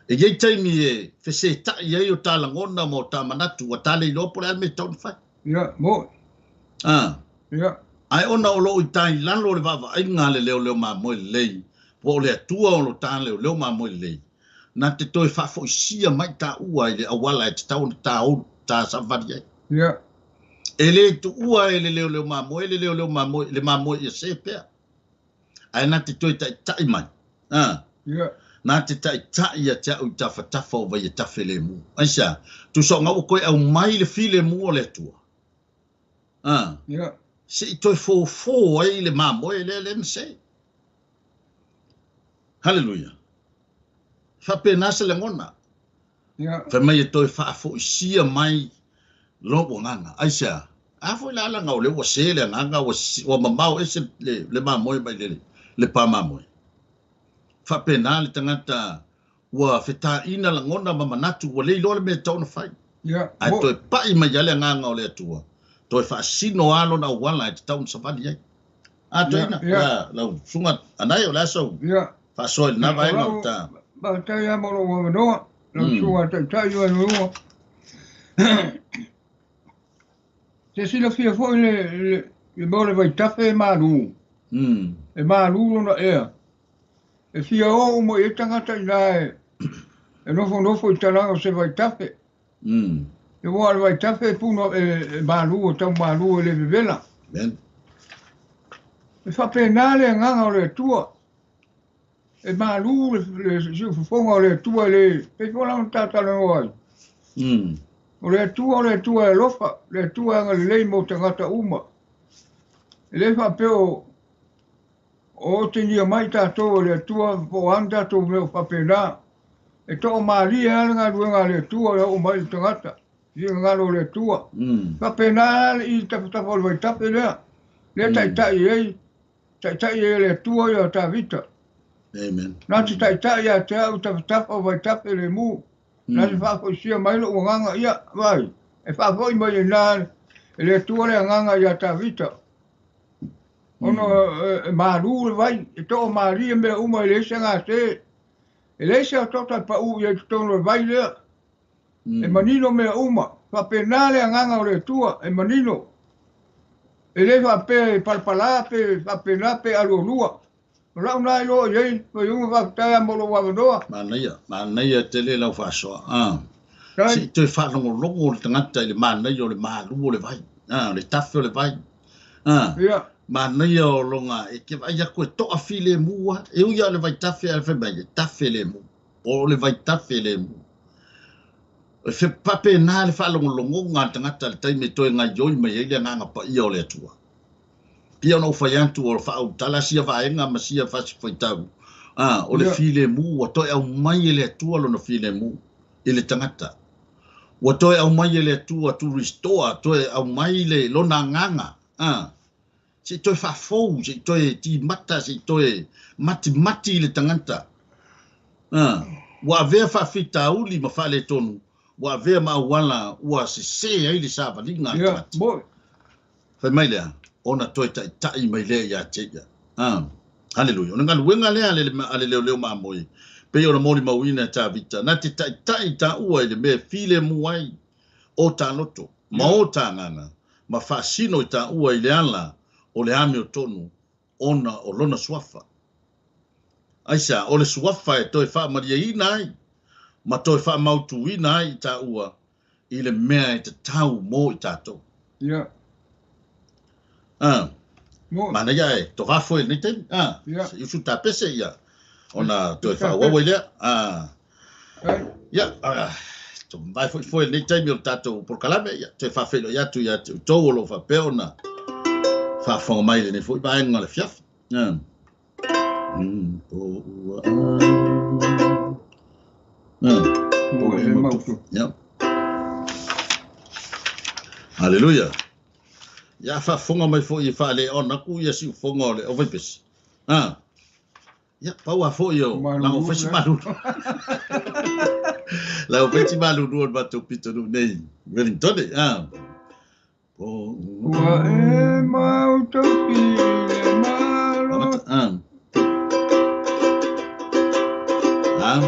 Speaker 1: E i ai taimi e feseta'i ai o ta lagona ma o ta manatu ua ta le iloa po o le a le mea e tatau ona fai.
Speaker 2: Ia, moe.
Speaker 1: A.
Speaker 2: Ia.
Speaker 1: Ae ona o lo o i ta i lalo o le vaavaaiga a le leoleo mamoe lelei, po o le Atua o lo ta leoleo mamoe lelei, na te toe faafoisia mai taua i le auala e tatau ona ta ulu, ta savali ai.
Speaker 2: Ia.
Speaker 1: E le tuua e le leoleo mamoe le leoleo mamoe, le mamoe ia se pea. Ae na te toe ta'ita'i mai. A.
Speaker 2: Ia.
Speaker 1: Na te ta'ita'i ia te a'u i tafatafa o vai e tafe lemu. Aisea? Tusa o ga ua toe aumai le filemu o le Atua. A.
Speaker 2: Ia.
Speaker 1: Se'i toe fofo ai le mamoe lea lea na se. Haleluia. Faapena se lagona.
Speaker 2: Ia.
Speaker 1: Fai mai e toe faafo'isia mai lou agaga. Aisea? A foi la alaga o lea ua sē le agaga, ua, ua mamao ese le, le mamoe mai le, le pa mamoe. Faapena le tagata ua fetaʻina lagona ma manatu ua le iloa le mea e tatau ona fai.
Speaker 2: Ia,
Speaker 1: Ae
Speaker 2: moe.
Speaker 1: toe pa'i mai lava le agaga o le Atua, toe faasino lava lona auala e tatau ona savali ai. A
Speaker 2: Ia,
Speaker 1: toeaina,
Speaker 2: ia.
Speaker 1: la, lau susuga Anae, o le a sau
Speaker 2: Ia.
Speaker 1: faasoa i lena
Speaker 2: O
Speaker 1: vaega o
Speaker 2: lau
Speaker 1: ta.
Speaker 2: faafetai lava mo lou avanoa, lau susuga Taitai o le Te silafia foi le, le, le mea o le vaitafe e malu. E malu lona ea. E fia o uma i ai tagata i ina e, e nofonofo i talaga o se vaitafe. E ua o le vaitafe e puna e, e malu, e tau malu e le vevela.
Speaker 1: Amen.
Speaker 2: E faapena le agaga o le Atua. E malu le, le siufofoga o le Atua e le, pei foi la ona tatalanoa ai. O le Atua o le Atua e alofa, le Atua e agalelei mo tagata uma. E le faapea o o otegia mai tatou e le Atua po o a ni tatou mea o faapena. E toamalie lava le galuega a le Atua e oo mai i le tagata, i finagalo o le Atua. Faapena lava le i tafatafa o le vaitafe lea, lea ta'ita'i ai, ta'ita'i ai e le Atua ia Tavita.
Speaker 1: Amen.
Speaker 2: Na te ta'ita'i ia te a'u i tafatafa o vaitafe lemu, na te faafoisia mai lo'u agaga, ia, vaai, e faafo'i mai ai ina e le Atua le agaga iā Tavita. Ona e malu le vai, e toamalie mea uma e leai se gase, e leai se otota e pa'ū i ai i totonu o le vai lea. E manino mea uma, faapena le agaga o le Atua, e manino. E le faapea e palapalā pe faapena pe alualua. O la'u na iloa i ai, Faiuga, faafetai lava mo lou avanoa.
Speaker 1: Manaia, manaia tele lau faasoa. A.
Speaker 2: Tai.
Speaker 1: Se'i toe faalogologo le tagata i le manaia o le malu o le vai. A, o le tafe o le vai. A.
Speaker 2: Ia.
Speaker 1: Manaia o loga e te vaai atu e toafilemu lava. E ui lava o le vaitafe ae fai mai e tafe lemu. O le vaitafe lemu. E faapena le faalogologoga a le tagata i le taimi e toe gaioi mai ai le agaga paia o le Atua. Pei ona ou fai atu o faaulutala sia vaega ma sia fasifuaitau, a, o le
Speaker 2: Ia.
Speaker 1: filemu ua toe aumai e le Atua lona filemu i le tagata. Ua toe aumai e le Atua to restore, toe aumai le lona agaga, a, se'i toe faafou, se'i toe timata, se'i toe matimati i le tagata. A, ua avea faafitauli ma faaletonu, ua avea ma auala ua sesē ai le savaliga a le
Speaker 2: Ia,
Speaker 1: tagata.
Speaker 2: moe.
Speaker 1: Fai mai lea, ona toe ta'ita'i mai lea iā te ia. A, haleluia. O le galuega lea a le, a le leoleo mamoe, pei ona molimauina e Tavita, na te ta'ita'i taua i le mea e filemu ai o tā loto, ma
Speaker 2: Ia.
Speaker 1: o tā agaga, ma faasino i taua i le ala o le amiotonu ona o lona suafa. Aisea? O le suafa e toe faamalieina ai ma toe faamautuina ai i taua i le mea e tatau mo i tatou.
Speaker 2: Ia.
Speaker 1: Ah.
Speaker 2: Mo.
Speaker 1: Manaia e tofa foi lenei taimi. Ah.
Speaker 2: Ia.
Speaker 1: Se usu tapese ia ona toe faaauau ai lea. Ah.
Speaker 2: Ai.
Speaker 1: Ia, tomai foi foi lenei taimi o le tatou polokalame, ia, toe faafeiloai atu ia te outou o lo o faapea ona faafofoga mai i lenei foi vaega o le afiafi. Ah. Po ua ah.
Speaker 2: Ua e mautu.
Speaker 1: Ia. Haleluia. Ia faafofoga mai foi e faaleona aku ia siufoga o le aufaipese. Ah. Ia, pau a foi o
Speaker 2: Malulu,
Speaker 1: lago faisi
Speaker 2: eh.
Speaker 1: malulu. Lago faisi malulu o le matou pitonuu nei Wellington. Ah. Po ua
Speaker 2: Ua e mautofi le malo.
Speaker 1: Amata. Ah. Ah.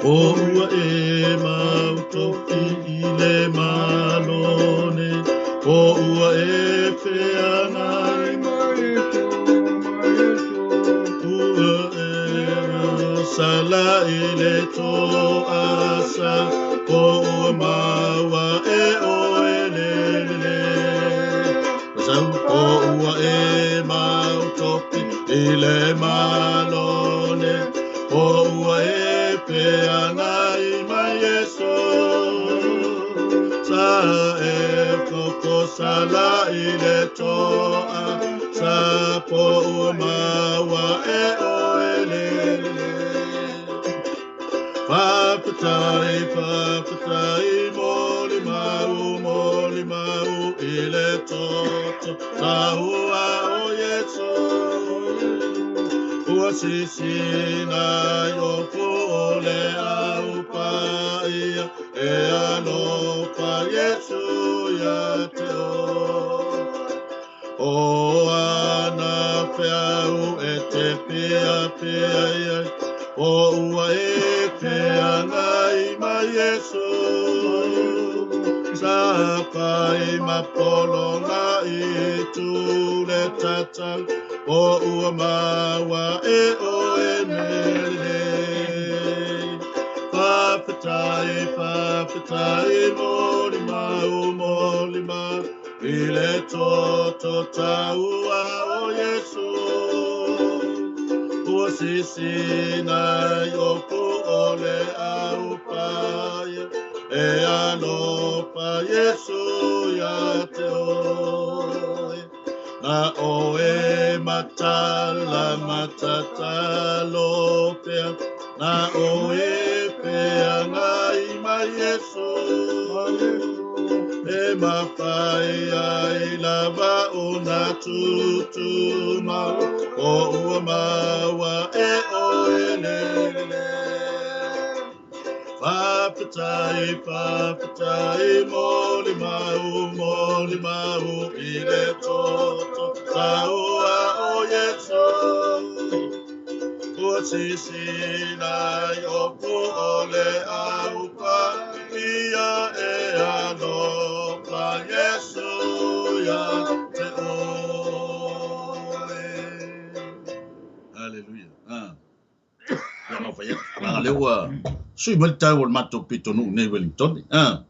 Speaker 1: Po ua e mautofi i le malone. Po ua e feagai
Speaker 2: ma Iesu, ma Iesu.
Speaker 1: Ua e sala i le toasa. Po ua maua e oe le lele. Sau po ua e mautofi i le malone. Po ua e peagai ma Iesu. Sa e koko sala i le toa. Sa po ua maua e oe le lele. Faafetai, faafetai, moli mau, moli mau, i le toto taua o Iesu. Ua sisina i ofu o le au paia, e alofa Iesu ia te oe. O ana feau e te pia pia ia, o ua e feagai ma Iesu. Sa pai ma polonga i tu le tatau, o ua maua e oe mele. Faafetai, faafetai, moli mau, moli mau, i le toto taua o Iesu. Ua sisina i ofu o le au paia, e alofa Iesu ia te oe. Na oe matala matatalo pea, na oe peagai ma Iesu. E mawhai ai lava o nā tūtuma, o ua maua e oe le lele. Faafetai, faafetai, moli mau, moli mau, i le toto taua o Iesu. Ua sisina i ofu o le au paia, e alofa Iesu ia te oe. Hallelujah. Ah. Ia ngau whai atu. Nanga lea ua sui mai le tau o le matou pitonuu nei Wellington. Ah.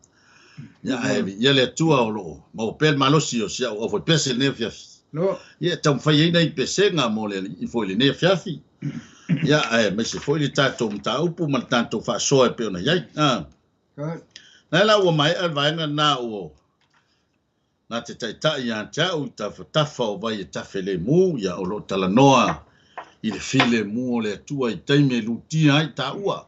Speaker 1: Ia ae ia le Atua o loo maua pea le malosi o si au au faipese lenei afiafi.
Speaker 2: No.
Speaker 1: Ia taumafai ai nai pesega mo le alii foi lenei afiafi. Ia ae maise foi le tatou mataupu ma le tatou faasoa e pei ona iai. Ah.
Speaker 2: Ai.
Speaker 1: Na la ua maea le vaega lena ua na te taitai ia te au i tafatafa o vai e tafe le mu, ia o loo talanoa i le filemu o le Atua i taimi e lutia ai taua.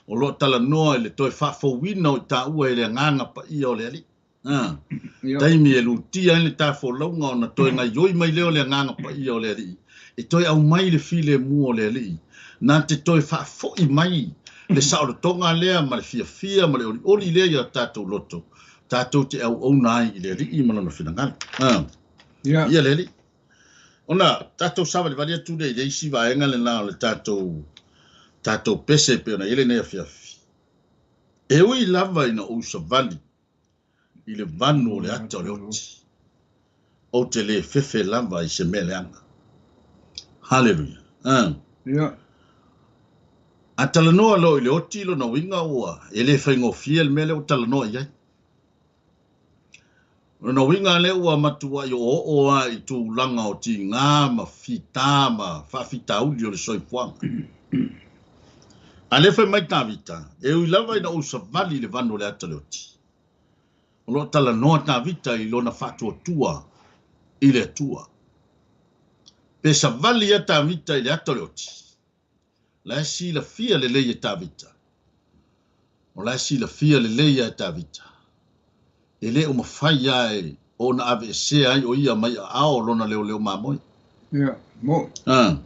Speaker 1: O loo talanoa i le toe faafouina o i taua i le agaga paia o le alii. Ah.
Speaker 2: Ia.
Speaker 1: Taimi e lutia ai le tafolauga ona toe gaioi mai lea o le agaga paia o le alii. E toe aumai le filemu o le alii. Na te toe faafoi mai le saolotoga lea ma le fiafia ma le olioli lea ia tatou loto. Tatou te auauna ai i le alii ma lona finagalo. Ah.
Speaker 2: Ia.
Speaker 1: Ia le alii. Ona tatou savalivali atu lea i le isi vaega lena o le tatou pese pe ona i ai lenei afiafi. E ui lava ina ou savali i le vanu o le ata o le oti. Ou te le fefe lava i se mea leaga. Hallelujah.
Speaker 2: Ia.
Speaker 1: A talanoa loa i le oti lona uiga ua e le faigofie le mea lea ua talanoa i ai. O lona uiga lea ua matuai oooo lava i tulaga o tiga ma fita ma faafitauli o le soifuaga. A lea fai mai Tavita, e ui lava ina ou savali i le vanu o le ata o le oti. O lo o talanoa Tavita i lona faatuatua i le Atua. Pe savali ia Tavita i le ata o le oti, la e silafia lelei e Tavita. O la e silafia lelei e Tavita. E le o mafai lava e ona aveesea ai o ia mai aao o lona leoleo mamoe.
Speaker 2: Ia, mo.
Speaker 1: Ah.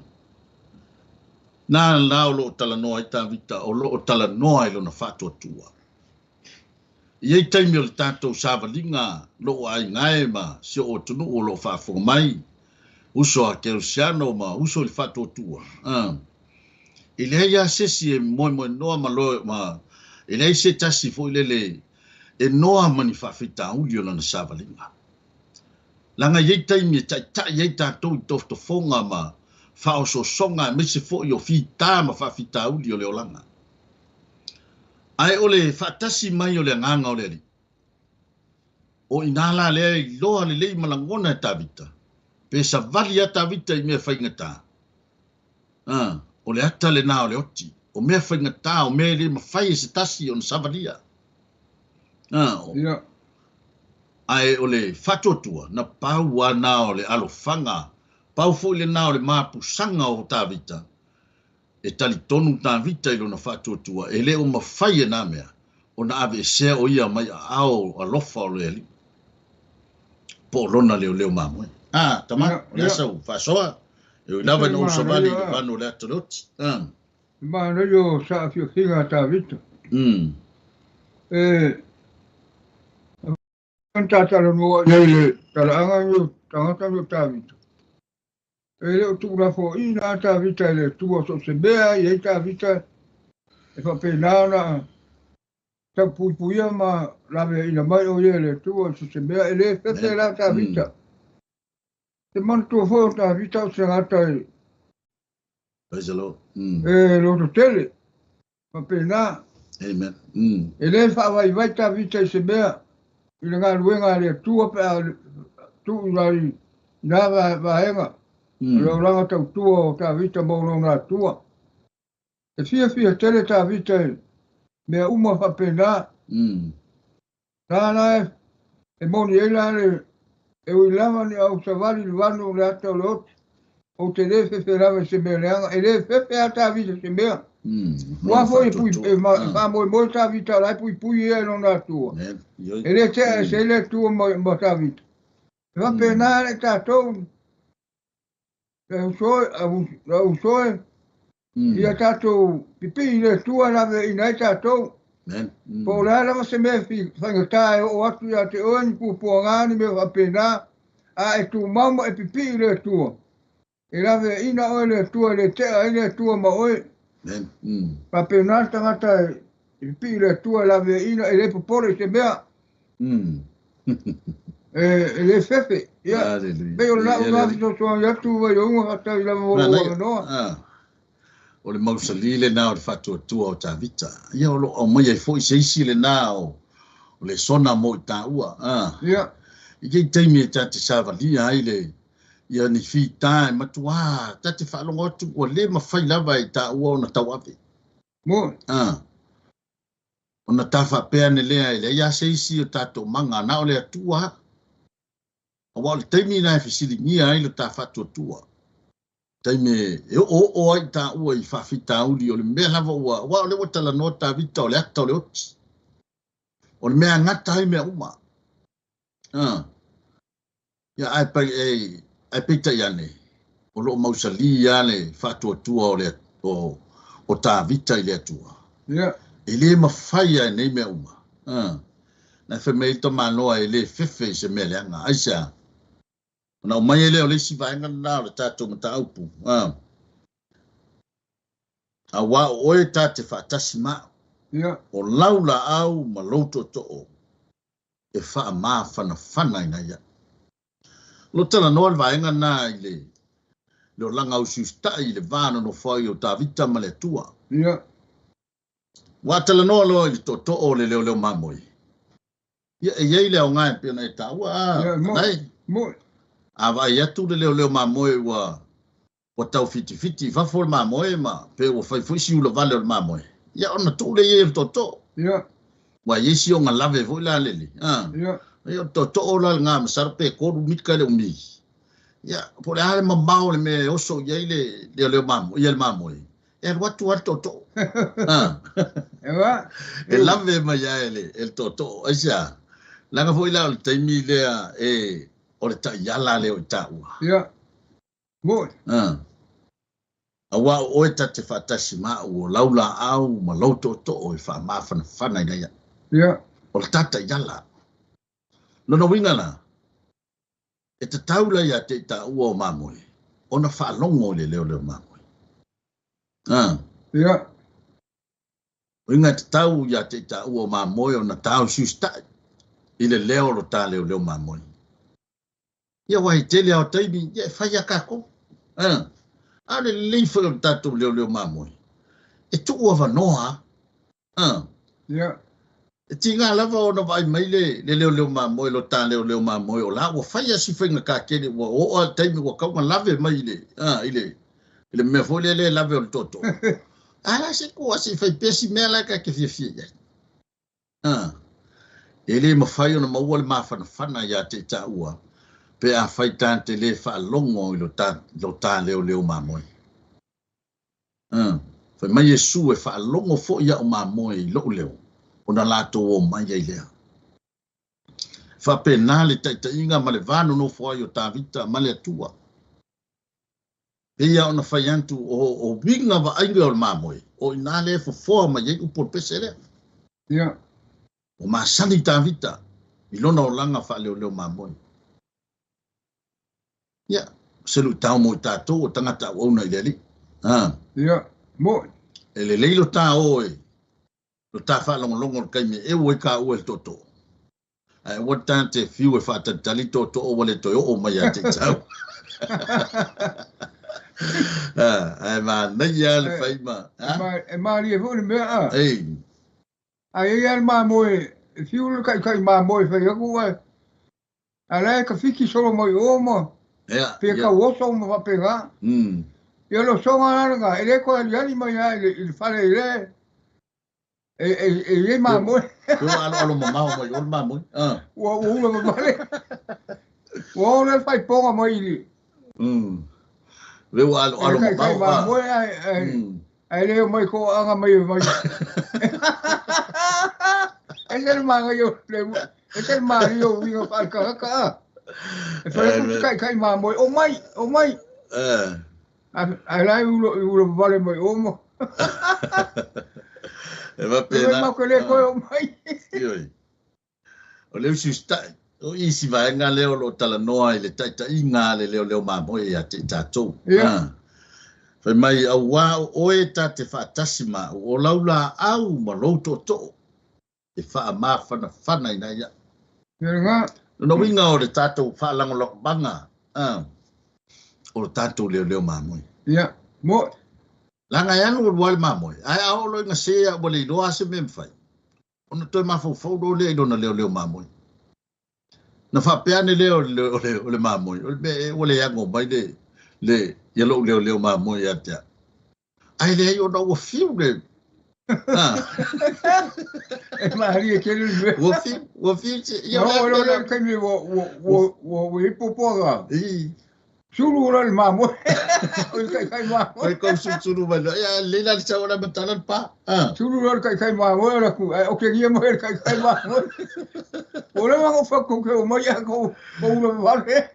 Speaker 1: Na la o lo o talanoa ai Tavita, o lo o talanoa i lona faatuatua. I ai taimi o le tatou savaliga lou aiga e ma si ou atunuu o lo o faafofoga mai, uso a kerisiano ma uso i le faatuatua. E leai lava se isi e moemoenoa ma loe ma e leai se tasi foi lele e noa ma ni faafitauli o lana savaliga. Leaga e i ai taimi e taitai ai tatou i tofotofoga ma faaosoosoga aemaise foi o fita ma faafitauli o le olaga. Ae o le faatasi mai o le agaga o le Alii, o i ina la lea e iloa lelei ma lagona e Tavita, pe savali lava Tavita i mea faigata, a, o le ata lena o le oti, o mea faigata, o mea e le mafai e se tasi ona savalia. A, o,
Speaker 2: Ia.
Speaker 1: Ae o le faatuatua, na pau lava na o le alofaga, pau foi lena o le mapusaga o Tavita, E talitonu Tavita i lona faatuatua, e le o mafai e na mea ona aveesea o ia mai aao alofa o le Alii, po o lona leoleo mamoe. A, tama, o le a sau faasoa, e ui lava ina ou savali i le vanu o le ata o le oti. A.
Speaker 2: Manaia o saafiafiga a Tavita. E talanoa i ai le talaaga ni o tagata ni o Tavita. E le o tuulafoaiina lava Tavita e le Atua so o se mea e i ai Tavita e faapena ona taupuipuia ma laveaiina mai o ia e le Atua i so o se mea. E le fefe la Tavita. Te manatua foi o Tavita o se tagata e
Speaker 1: Praise the Lord.
Speaker 2: E loto tele. Faapena.
Speaker 1: Amen.
Speaker 2: E le faavaivai Tavita i se mea i le galuega a le Atua pe a tuu i na vaega o le olaga tautua o Tavita ma lona Atua. E fiafia tele Tavita i mea uma faapena. La la e moni ai la le e ui lava ni au savali le vanu o le ata o le oti. Ou te le fefe lava i se mea leaga. E le fefe a Tavita se mea. Ua foi e pui, e faamoemoe Tavita o la e puipui ia e lona Atua. E le tea e se le Atua ma Tavita. E faapena le tatou le usoe ia tatou pipii i le Atua e laveaiina ai tatou. Po o le a lava se mea faigata e oo atu ia te oe ni puapuaga ni mea faapena, a e tumau ma e pipii i le Atua, e laveaiina oe le Atua, e le tea ai le Atua ma oe. Faapena le tagata e pipii i le Atua e laveaiina, e le popole i se mea. E le fefe. Ia, pei o le lau na fesoasoani atu Vaiouga faafetai lava mo lou avanoa.
Speaker 1: O le mausali lena o le faatuatua o Tavita. Ia o lo o aumai ai foi se isi lena o le sona mo i taua.
Speaker 2: Ia.
Speaker 1: I kei taimi e ta te savalia ai le ia ni fita e matuā ta te faalogo atu ua le mafai lava e taua ona tauave.
Speaker 2: Mo.
Speaker 1: Ona ta faapea ane lea e leai lava se isi o tatou maga na o le Atua. Aua o le taimi na e fesiligia ai lo ta faatuatua. Taimi e oooo ai taua i faafitauli o le mea lava ua aua o lea ua talanoa Tavita o le ata o le oti. O le mea gata ai mea uma. Ia ae ae peitai ane o lo o mausali lava le faatuatua o le o Tavita i le Atua.
Speaker 2: Ia.
Speaker 1: E le mafai lava e nei mea uma. Na fai mai ai tamaloa e le fefe i se mea leaga. Aisea? Ona aumai ai lea o le isi vaega lena o le tatou mataupu. Aua o oe ta te faatasi ma au.
Speaker 2: Ia.
Speaker 1: O lau laau ma lou tootoo e faamafanafana ina ia. Lo talanoa le vaega na i le le olaga usiusita'i i le va nonofo ai o Tavita ma le Atua.
Speaker 2: Ia.
Speaker 1: Ua talanoa loa i le tootoo o le leoleo mamoe. Ia, e i ai le aoga e pei ona e taua, a,
Speaker 2: Ia, mo.
Speaker 1: Nai.
Speaker 2: Mo.
Speaker 1: A vaai atu le leoleo mamoe ua tau fitifiti i fafo le mamoe ma pe ua fai foi si ulavale o le mamoe. Ia, ona tuu lea i ai o le tootoo.
Speaker 2: Ia.
Speaker 1: Ua i ai si ona lave foi la lele. A.
Speaker 2: Ia.
Speaker 1: Ia, o le tootoo la lena masalo pe 3 mita le umi. Ia, po o le a le mamao o le mea e oso i ai le leoleo mamoe, ia le mamoe. E alu atu lava le tootoo. A.
Speaker 2: E va.
Speaker 1: E lave mai lava e le tootoo. Aisea? Leaga foi la o le taimi lea e o le taiala lea o i taua.
Speaker 2: Ia. Mo.
Speaker 1: A. Auā o oe ta te faatasi ma au o lau laau ma lou tootoo e faamafanafana ina ia.
Speaker 2: Ia.
Speaker 1: O le ta taiala. Lona uiga la, e tatau la ia te i taua o mamoe, ona faalogo i le leoleo mamoe. A.
Speaker 2: Ia.
Speaker 1: Uiga e tatau ia te i taua o mamoe ona taosiusitai i le leo o lo ta leoleo mamoe. Ia ua e tele ao taimi, ia e fai a kākou. A. A o le lelei foi o le tatou leoleo mamoe. E tuu avanoa. A.
Speaker 2: Ia.
Speaker 1: E tiga lava ona vaai mai le leoleo mamoe, lo ta leoleo mamoe o la ua fai a si faiga kakele ua oo a le taimi ua tau ona lave mai i le, a, i le, i le mea foi lea le lave o le tootoo. A la se ku a se fai pea si mea la ka ke fiafia i ai. A. E le mafai ona maua le mafanafana ia te i taua, pe a fai tā te le faalogo i lo tā leoleo mamoe. A. Fai mai Iesu e faalogo foi au mamoe i lou leo, ona latou o mai ai lea. Faapena le taitaiga ma le va nonofo ai o Tavita ma le Atua. E ia ona fai atu o uiga vaaiga o le mamoe, o ina le fofoa mai ai upu o le pese lea.
Speaker 2: Ia.
Speaker 1: O masani Tavita i lona olaga faaleoleo mamoe. Ia, se luitau mo i tatou o tagata auauna i le Alii. A.
Speaker 2: Ia, mo.
Speaker 1: E lelei lo tā o e, lo tā faalogologo o le taimi e eu ai kāua i le tootoo. Ae aua tā te fiu e faatalitali tootoo ua le toe oo mai ia te i tau. Ae manaia le fai ma.
Speaker 2: E malie foi le mea a.
Speaker 1: Ei.
Speaker 2: Ai ai le mamoe, e fiu le kaikai mamoe fai atu ai. A la e ka fiki solo mai o ma.
Speaker 1: Ia.
Speaker 2: Pe ka oso ma faapena. Ia lo soga la lena, e le koe aliali mai a i le fale i le. E i mamoe.
Speaker 1: Pe ua aloalo mamao mai o le mamoe. A.
Speaker 2: Ua ula mamale. Ua o le fai ponga mai i le.
Speaker 1: Le ua aloalo
Speaker 2: E kai
Speaker 1: mamao.
Speaker 2: mamoe ai ai le mai ko anga mai mai. E se le manga yo le e se le mari yo winga fa ka ka. E fai ku kai kai mamoe o mai o mai. Ai lai ulo vale mai o mo.
Speaker 1: E va pena.
Speaker 2: E ma ko le ko o mai.
Speaker 1: Ioi. O le usiusitai. O isi vaega lea o lo talanoa i le taitaiga a le leoleo mamoe ia te i tatou.
Speaker 2: Ia.
Speaker 1: Fai mai auā o oe ta te faatasi ma au, o lau laau ma lou tootoo e faamafanafana ina ia.
Speaker 2: Ia lena.
Speaker 1: Lona uiga o le tatou faalagolagomaga, o le tatou leoleo mamoe.
Speaker 2: Ia, mo.
Speaker 1: Leaga e alu alu lava le mamoe, ae a oo loa ina se au ua le iloa se mea e mafai, ona toe mafaufau loa lea i lona leoleo mamoe. Na faapea ane lea o le mamoe, o le mea e ua le ago mai le ia lou leoleo mamoe ia te au. Ae leai ona ua fiu le.
Speaker 2: E malie tele le mea.
Speaker 1: Ua fiu se. Ia
Speaker 2: o
Speaker 1: le
Speaker 2: le le taimi ua i popoaga.
Speaker 1: I.
Speaker 2: Sulu ora le mamoe. O le kaikai mamoe.
Speaker 1: Oi kau sulu mai loa. Ia leila le sau la matala le pa.
Speaker 2: Sulu ora le kaikai mamoe ora ku. Ai o ke ia mai le kaikai mamoe. O le mango fa ko ke o mai a ko ula vale.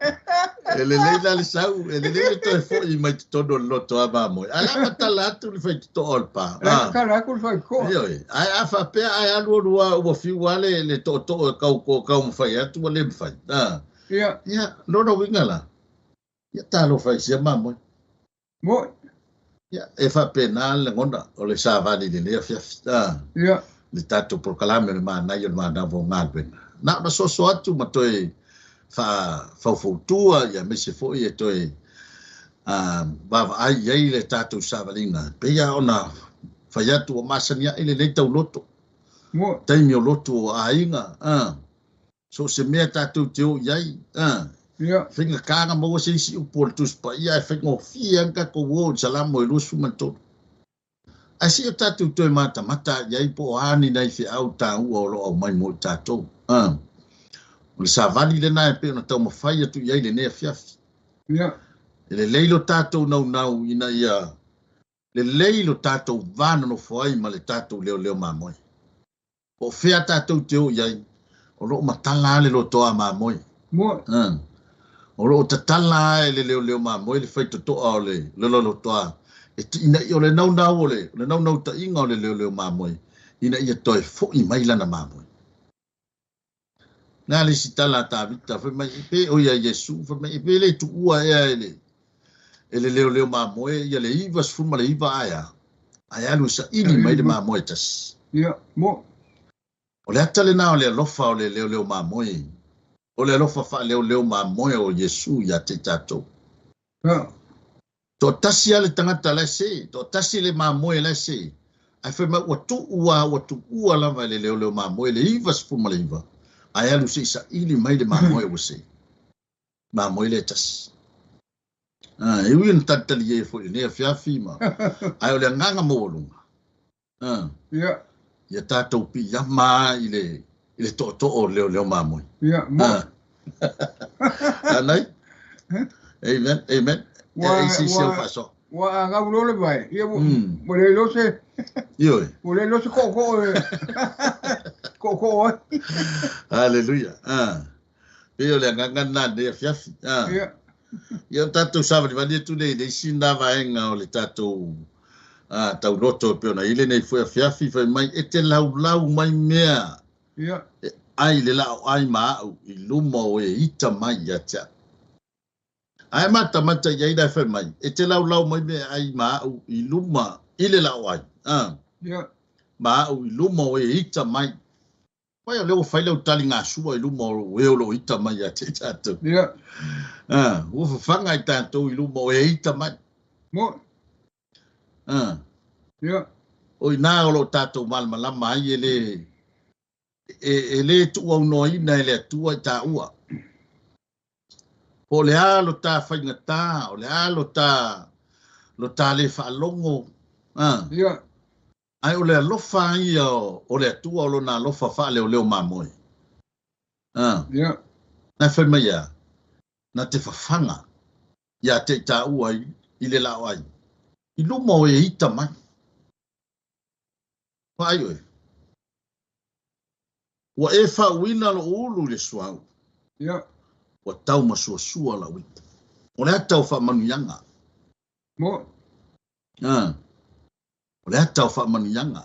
Speaker 1: E le leila le sau, e le leila toe foi mai totonu o le loto a mamoe. A la matala atu le fai toto o le pa.
Speaker 2: La matala atu le fai ko.
Speaker 1: Ioi. Ai a faapea ai alu alu a ua fiu a le tootoo e kau ko kau mawhai atu ua le mawhai.
Speaker 2: Ia.
Speaker 1: Ia, lona uiga la. Ia talofa i sia mamoe.
Speaker 2: Mo.
Speaker 1: Ia, e faapena le lagona o le savali i lenei afiafi.
Speaker 2: Ia.
Speaker 1: Le tatou polokalame o le manaia o le manava o galuega. Na ona soso atu ma toe faufautua ia aemaise foi e toe Vaavaai i ai le tatou savaliga e pei lava ona fai atu ua masani ae lenei tauloto. Taimi o lotu o aiga, so o se mea tatou te o i ai, faigata ona maua se isi upu o le Tusi Paia ae faigofie lava ona tatou o i le Salamo e 23. Ae se i o tatou toe matamata i ai po o a ni nai feau taua o lo o aumai mo i tatou. O le savali lena e pei ona taumafai atu i ai lenei afiafi. E lelei lo tatou naunau ina ia lelei lo tatou va nonofo ai ma le tatou leoleo mamoe. Po o fea tatou te o i ai, o lo o matala lava le lotoa mamoe. O lo o tatala lava e le leoleo mamoe le faitotoa o le lotoa e ina ia o le naunau o le naunautaiga o le leoleo mamoe ina ia toe foi mai lana mamoe. Na le isi tala a Tavita fai mai pe o ia Iesu fai mai pe le tuua ea e le leoleo mamoe ia le 99 ae ae alu e saili mai le mamoe tasi.
Speaker 2: Ia, mo.
Speaker 1: O le ata lena o le alofa o le leoleo mamoe. O le alofa faaleoleo mamoe o Iesu ia te tatou. Toatasi lava le tagata la e se, toatasi le mamoe la e se. Ae fai mai ua tuua lava e le leoleo mamoe le 99, ae alu se i saili mai le mamoe ua se. Mamoe le tasi. E ui ona talitali ai foi lenei afiafi ma ae o le agaga maualuga. Ia tatou piiama i le tootoo o le leoleo mamoe.
Speaker 2: Ia, mo.
Speaker 1: Anai? Amen, amen.
Speaker 2: Ua agau loa le vai. Ia, ua le iloa se...
Speaker 1: Ioe.
Speaker 2: Ua le iloa se kookoo e... Kookoo ai.
Speaker 1: Hallelujah. Pei o le agaga lena lenei afiafi.
Speaker 2: Ia.
Speaker 1: Ia, o tatou savalivali atu nei i le isi na vaega o le tatou tauloto e pei ona i lenei foi afiafi fai mai e te laulau mai mea.
Speaker 2: Ia.
Speaker 1: E ai le lao ai ma au i luma o e ita mai ia te au. Ae matamata i ai la fai mai, e te laulau mai mea ai ma au i luma i le lao ai.
Speaker 2: Ia.
Speaker 1: Ma au i luma o e ita mai. Vai o lea ua fai lau tali gasua i luma o e o lo ita mai ia te tatou.
Speaker 2: Ia.
Speaker 1: Ua fafaga i tatou i luma o e ita mai.
Speaker 2: Mo. Ia.
Speaker 1: O ina o lo tatou malamalama ai e le e le tuuaunoaina e le Atua i taua. Po o le a lo ta faigata, o le a lo ta le faalogo.
Speaker 2: Ia.
Speaker 1: Ae o le alofa ia o le Atua o lona alofa faaleoleo mamoe.
Speaker 2: Ia.
Speaker 1: Na fai mai ia, na te fafaga ia te i taua i le lao ai. I luma o e ita mai. Vaai oe. Ua e faauina lo ulu i le suau.
Speaker 2: Ia.
Speaker 1: Ua tau masuasua lau ipu. O le ata o faamanuiaga.
Speaker 2: Mo.
Speaker 1: O le ata o faamanuiaga.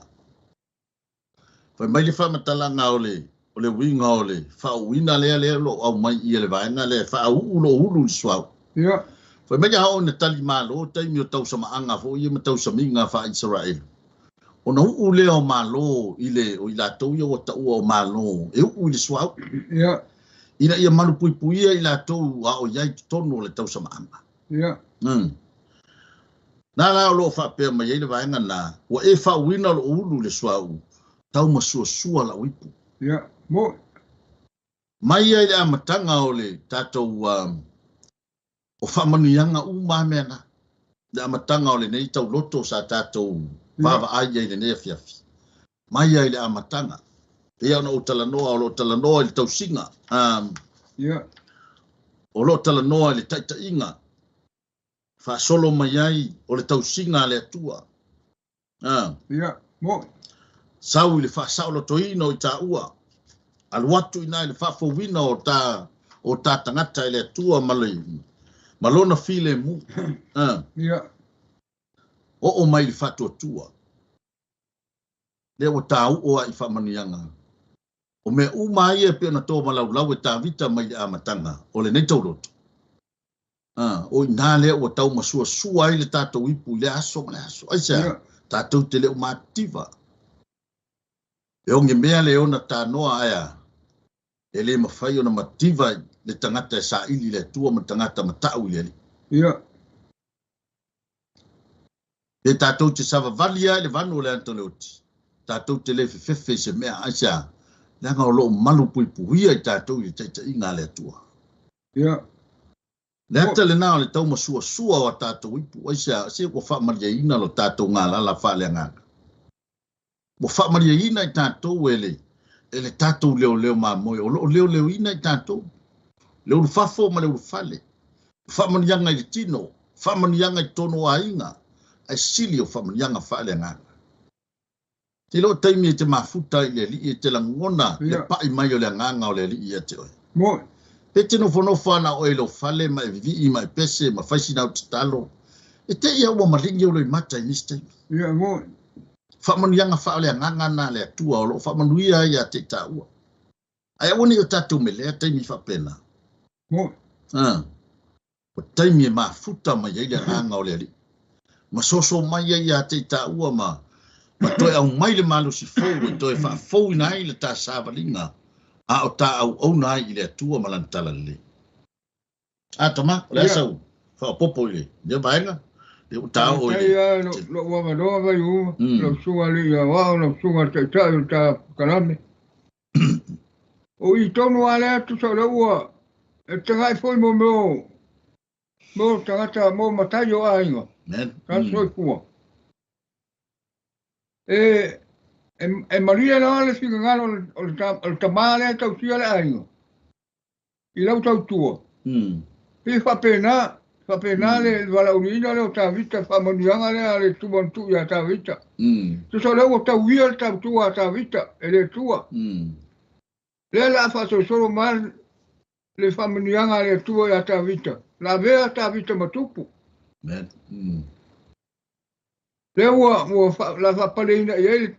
Speaker 1: Fai mai le faamatalaga o le uiga o le faauuina lea lea lo o aumai ia le vaega lea faauu lo ulu i le suau.
Speaker 2: Ia.
Speaker 1: Fai mai a o na tali malo taimi o tausamaaga foi ia ma tausamiga faa-Israeli. Ona uu lea o malo i le o i latou ia ua taua o malo e uu i le suau.
Speaker 2: Ia.
Speaker 1: Ina ia malupuipuia i latou a o iai totonu o le tausamaaga.
Speaker 2: Ia.
Speaker 1: Na la o lo o faapea mai ai le vaega na, ua e faauina lo ulu i le suau, tau masuasua lau ipu.
Speaker 2: Ia, mo.
Speaker 1: Mai ai le amataga o le tatou o faamanuiaga uma mea na. Le amataga o lenei tauloto sa tatou vaavaai ai lenei afiafi. Mai ai le amataga. Pei ona ou talanoa, o lo o talanoa i le tausiga.
Speaker 2: Ia.
Speaker 1: O lo o talanoa i le taitaiga. Faasolo mai ai o le tausiga a le Atua.
Speaker 2: Ia, mo.
Speaker 1: Sau i le faasaolotoina o i taua. Alu atu ina i le faafouina o ta tagata i le Atua ma lona filemu.
Speaker 2: Ia.
Speaker 1: Oo mai i le faatuatua. Lea ua tāuo ai i faamanuiaga. O mea uma ia e pei ona tomalaulau e Tavita mai le amataga o lenei tauloto. O ina lea ua tau masuasua ai le tatou ipu i le aso ma le aso. Aisea, tatou te le o mativa. E oge mea le ona tanoa aea, e le mafai ona mativa le tagata e saili le Atua ma tagata matau i le Alii.
Speaker 2: Ia.
Speaker 1: Pe tātou te savavali ai le vanu o le ata o le oti. Tātou te le fefefe i se mea aisea? Leaga o loo malu puipuia i tātou i le taitaiga a le Atua. Le ata lenā o le taumasuasua o a tātou ipu aisea? Se ua faamalieina lo tātou galala faaleagaga. Ua faamalieina i tātou e le tātou leoleo mamoe o loo leoleoina i tātou. Le ulufafo ma le ulufale. Faamanuiaga i le tino, faamanuiaga i totonu o aiga, ae sili o faamanuiaga faaleagaga. Te loo taimi e te mafuta i le Alii e te lagona le pai mai o le agaga o le Alii ia te oe. Pe te nofonofo ana oe i lou fale ma e vivii ma e pese ma fai sinau tatalo. E te ia ua maligi o loimata i nisi taimi.
Speaker 2: Ia, moni.
Speaker 1: Faamanuiaga faaleagaga na le Atua o loo faamanuia ai ia te i taua. Ae aua nei o tatou melea taimi faapena. Ah. O taimi e mafuta mai ai le agaga o le Alii. Ma soso mai ai ia te i taua ma toe aumai le malosi fou e toe faafouina ai le ta savaliga a o ta auauna ai i le Atua ma lana talalelei. A tama, o le a sau faaopoopo i le lea vaega? Le ua ta oo i le.
Speaker 2: Faafetai lou avanoa vai uma, lau susuga alii aoao, lau susuga i le taitai o le ta kalame. O i tonu lava lea tusa o lea ua e tagai foi mo mea o mo tagata mo matai o aiga. Tagata soifua. E malie loa le finagalo o le tamā lea e tausia le aiga i lau tautua. Pe faapena, faapena le valaauliina lea o Tavita, faamanuiaga lea a le Atua na tuu ia Tavita. Tusa o lea ua tauia le tautua a Tavita e le Atua. Lea la a faasolosolo mai le faamanuiaga a le Atua ia Tavita. La avea Tavita ma tupu. Lea ua la faapaleina i ai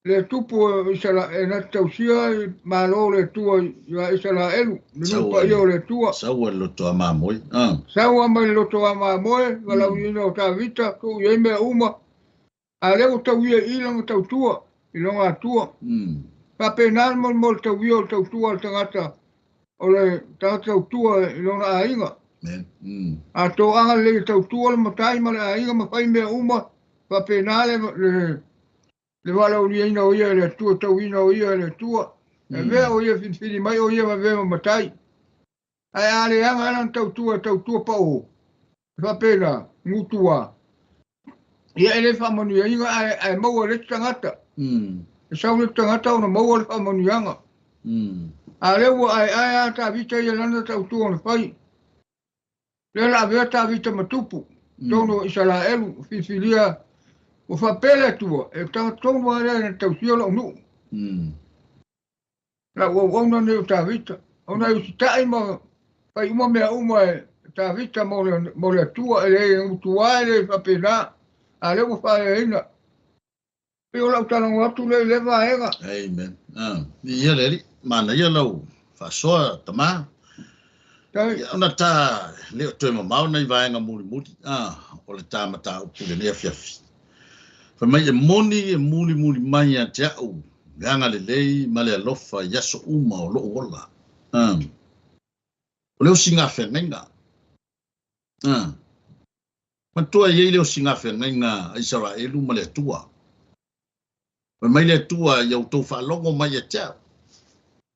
Speaker 2: le tupu o Isaraelu na te tausia i malo o le Atua ia Isaraelu, le nuu paia o le Atua.
Speaker 1: Saua le loto a mamoe. Ah.
Speaker 2: Saua mai le loto a mamoe, valaauina o Tavita, tuu i ai mea uma. A lea ua tauia i lana tautua, i lona Atua. Faapena le mo le tauia o le tautua a le tagata, o le tagata tautua i lona aiga. A toaga lelei e tautua le matai ma le aiga ma fai mea uma, faapena le valaauliaina o ia e le Atua, tauina o ia e le Atua. E avea o ia filifili mai o ia ma avea ma matai. Ae a leaga lana tautua, tautua pao. E faapena, gutua. Ia e le faamanuiaina ae maua le isi tagata. E sau le tagata ona maua le faamanuiaga. A lea ua aeae a Tavita ia lana tautua na fai. Lea la avea Tavita ma tupu. Tonu o Isaraelu, filifilia ua faapea le Atua, e tagata tonu lava lea na tausia lou nuu. Lau auauna nei o Tavita. Ona e usitai ma fai uma mea uma e Tavita mo le Atua, e le gutua e le faapena. A lea ua faaleaina. Pe o lau talanoa atu lea i lea vaega.
Speaker 1: Amen. Ah. Ia le Alii, manaia lau faasoa tama.
Speaker 2: Tai.
Speaker 1: Ia ona ta le o toe mamao nai vaega mulimuli o le ta mataupu lenei afiafi. Fai mai e moni e mulimuli mai ia te au le agalelei ma le alofa i aso uma o lou ola. O le osiga feagaiga. Manatua e i ai le osiga feagaiga a Isaraelu ma le Atua. Fai mai le Atua ia outou faalogo mai ia te au.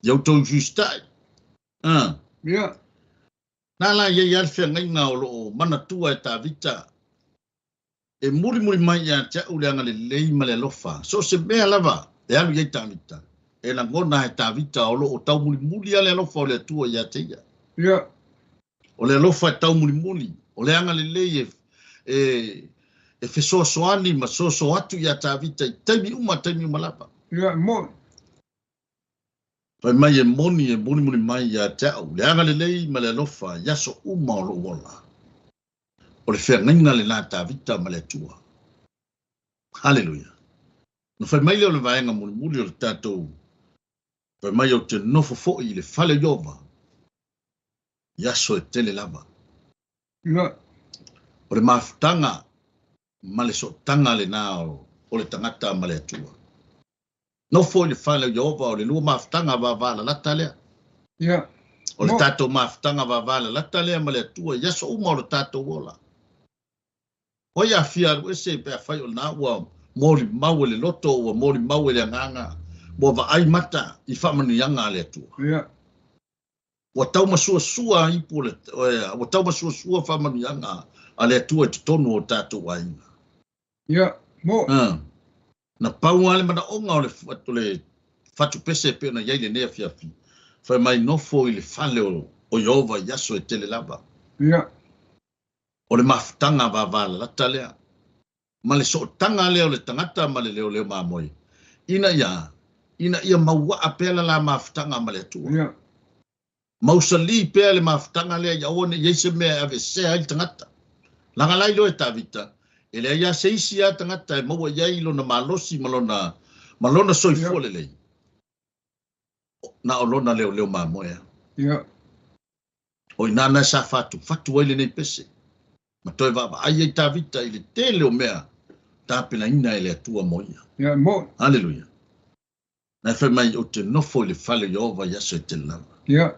Speaker 1: Ia outou usiusitai. Na la i ai lava le feagaiga o loo manatua e Tavita. E mulimuli mai ia te au le agalelei ma le alofa. So o se mea lava e alu i ai Tavita. E lagona e Tavita o loo taumulimuli a le alofa o le Atua ia te ia. O le alofa e taumulimuli, o le agalelei e fesoasoani ma soso atu ia Tavita i taimi uma lava.
Speaker 2: Ia, moni.
Speaker 1: Fai mai e moni e mulimuli mai ia te au, le agalelei ma le alofa i aso uma o lou ola. O le feagaiga lenā Tavita ma le Atua. Haleluia. Na fai mai lea o le vaega mulimuli o le tatou, fai mai o te nofo foi i le fale o Ieova, i aso e tele lava. O le mafutaga ma le sootaga lenā o le tagata ma le Atua. Nofo i le fale o Ieova o le lua mafutaga vavalalata lea. O le tatou mafutaga vavalalata lea ma le Atua i aso uma o le tatou ola. O ai e fia alu ese pe afai o lena ua molimau e le loto, ua molimau e le agaga, ua vaai mata i faamanuiaga a le Atua.
Speaker 2: Ia.
Speaker 1: Ua taumasuasua ipu o le, ua taumasuasua faamanuiaga a le Atua i totonu o tatou aiga.
Speaker 2: Ia, mo.
Speaker 1: Na pau lava le manaoga o le, o le fatupese e pei ona i ai lenei afiafi, fai mai nofo i le fale o Ieova i aso e tele lava.
Speaker 2: Ia.
Speaker 1: O le mafutaga vavalalata lea, ma le sootaga lea o le tagata ma le leoleo mamoe, ina ia, ina ia mauaa pea la la mafutaga ma le Atua.
Speaker 2: Ia.
Speaker 1: Mausali pea le mafutaga lea ia aua ne i ai se mea e aveesea ai le tagata. Laga lai loa e Tavita, e leai lava se isi lava tagata e maua i ai lona malosi ma lona, ma lona soifua
Speaker 2: Ia.
Speaker 1: lelei, na o lona leoleo mamoe lava.
Speaker 2: Ia.
Speaker 1: O i ina na sa fatufatu ai lenei pese, ma toe vaavaai ai Tavita i le tele o mea tapenaina e le Atua mo ia.
Speaker 2: Ia, mo.
Speaker 1: Haleluia. Na e fai mai ou te nofo i le fale o Ieova i aso e tele lava.
Speaker 2: Ia.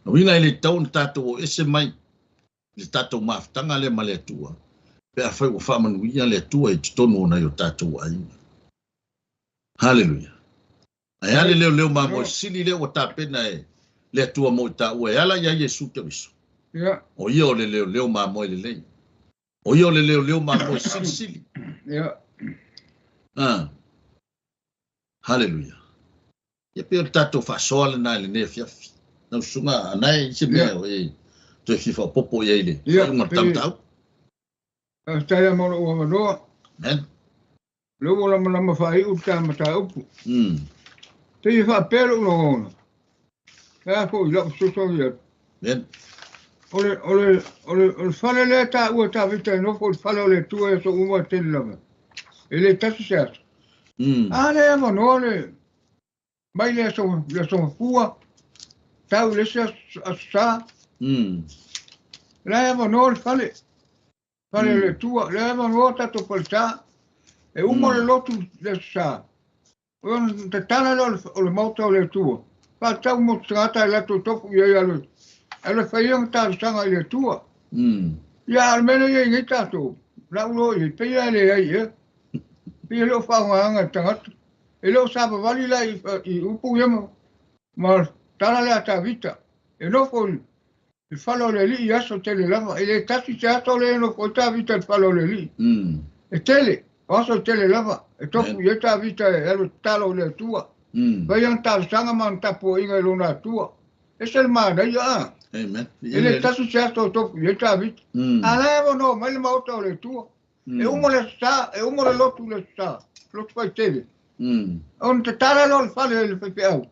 Speaker 1: Na uiga e le tatau ona tatou o ese mai i le tatou mafutaga lea ma le Atua, pe afai ua faamanuia le Atua i totonu o nai o tatou aiga. Haleluia. Ae a le leoleo mamoe sili lea ua tapena e le Atua mo i taua e ala iā Iesu Keriso.
Speaker 2: Ia.
Speaker 1: O ia o le leoleo mamoe lelei. O ia o le leoleo mamoe silisili.
Speaker 2: Ia.
Speaker 1: Haleluia. Ia pei o le tatou faasoa lena i lenei afiafi. Lau susuga Anae, i se mea
Speaker 2: Ia.
Speaker 1: o e toe fia faaopoopo i ai i le
Speaker 2: Ia,
Speaker 1: faaiuga o le
Speaker 2: pei
Speaker 1: tamatau.
Speaker 2: faafetai lava mo lou avanoa.
Speaker 1: Amen.
Speaker 2: Lea ua lamalama faaiu le ta mataupu. Pei e faapea lou lagona, e a foi i lau fesoasoani atu.
Speaker 1: Amen.
Speaker 2: O le, o le, o le, o le fale lea e taua e Tavita e nofo i le fale o le Atua i aso uma e tele lava, e le tasi se aso. A lea e avanoa le, mai le aso, le aso Gafua, tau i le isi aso, aso Sa, la e avanoa le fale, fale o le Atua, la e avanoa tatou falesa. E uma le lotu le aso Sa, ona tatala lea o le, o le maota o le Atua, faatatau mo tagata e latou tofu i ai alu, alu e fai ai talosaga i le Atua. Ia, a o le mea lea e i ai nei tatou, lau loa i ai, pei lava e leai ea. Pei e le o faaaogaina e le tagata. E le o savavali la i, i upu ia ma, ma tala lea a Tavita. E nofo i le fale o le Alii i aso tele lava. E le tasi se aso lea e nofo ai Tavita i le fale o le Alii. E tele, o aso e tele lava. E tofu i ai Tavita e alu e tatalo i le Atua. Fai ana talosaga ma ana tapuaiga i lona Atua. Ese le manaia a.
Speaker 1: Amen.
Speaker 2: E le tasi se aso e tofu i ai Tavita. A la e avanoa mai le maota o le Atua. E uma le aso Sa, e uma le lotu i le aso Sa, lotu faitele. Ona tatala lea o le fale i le faifeau.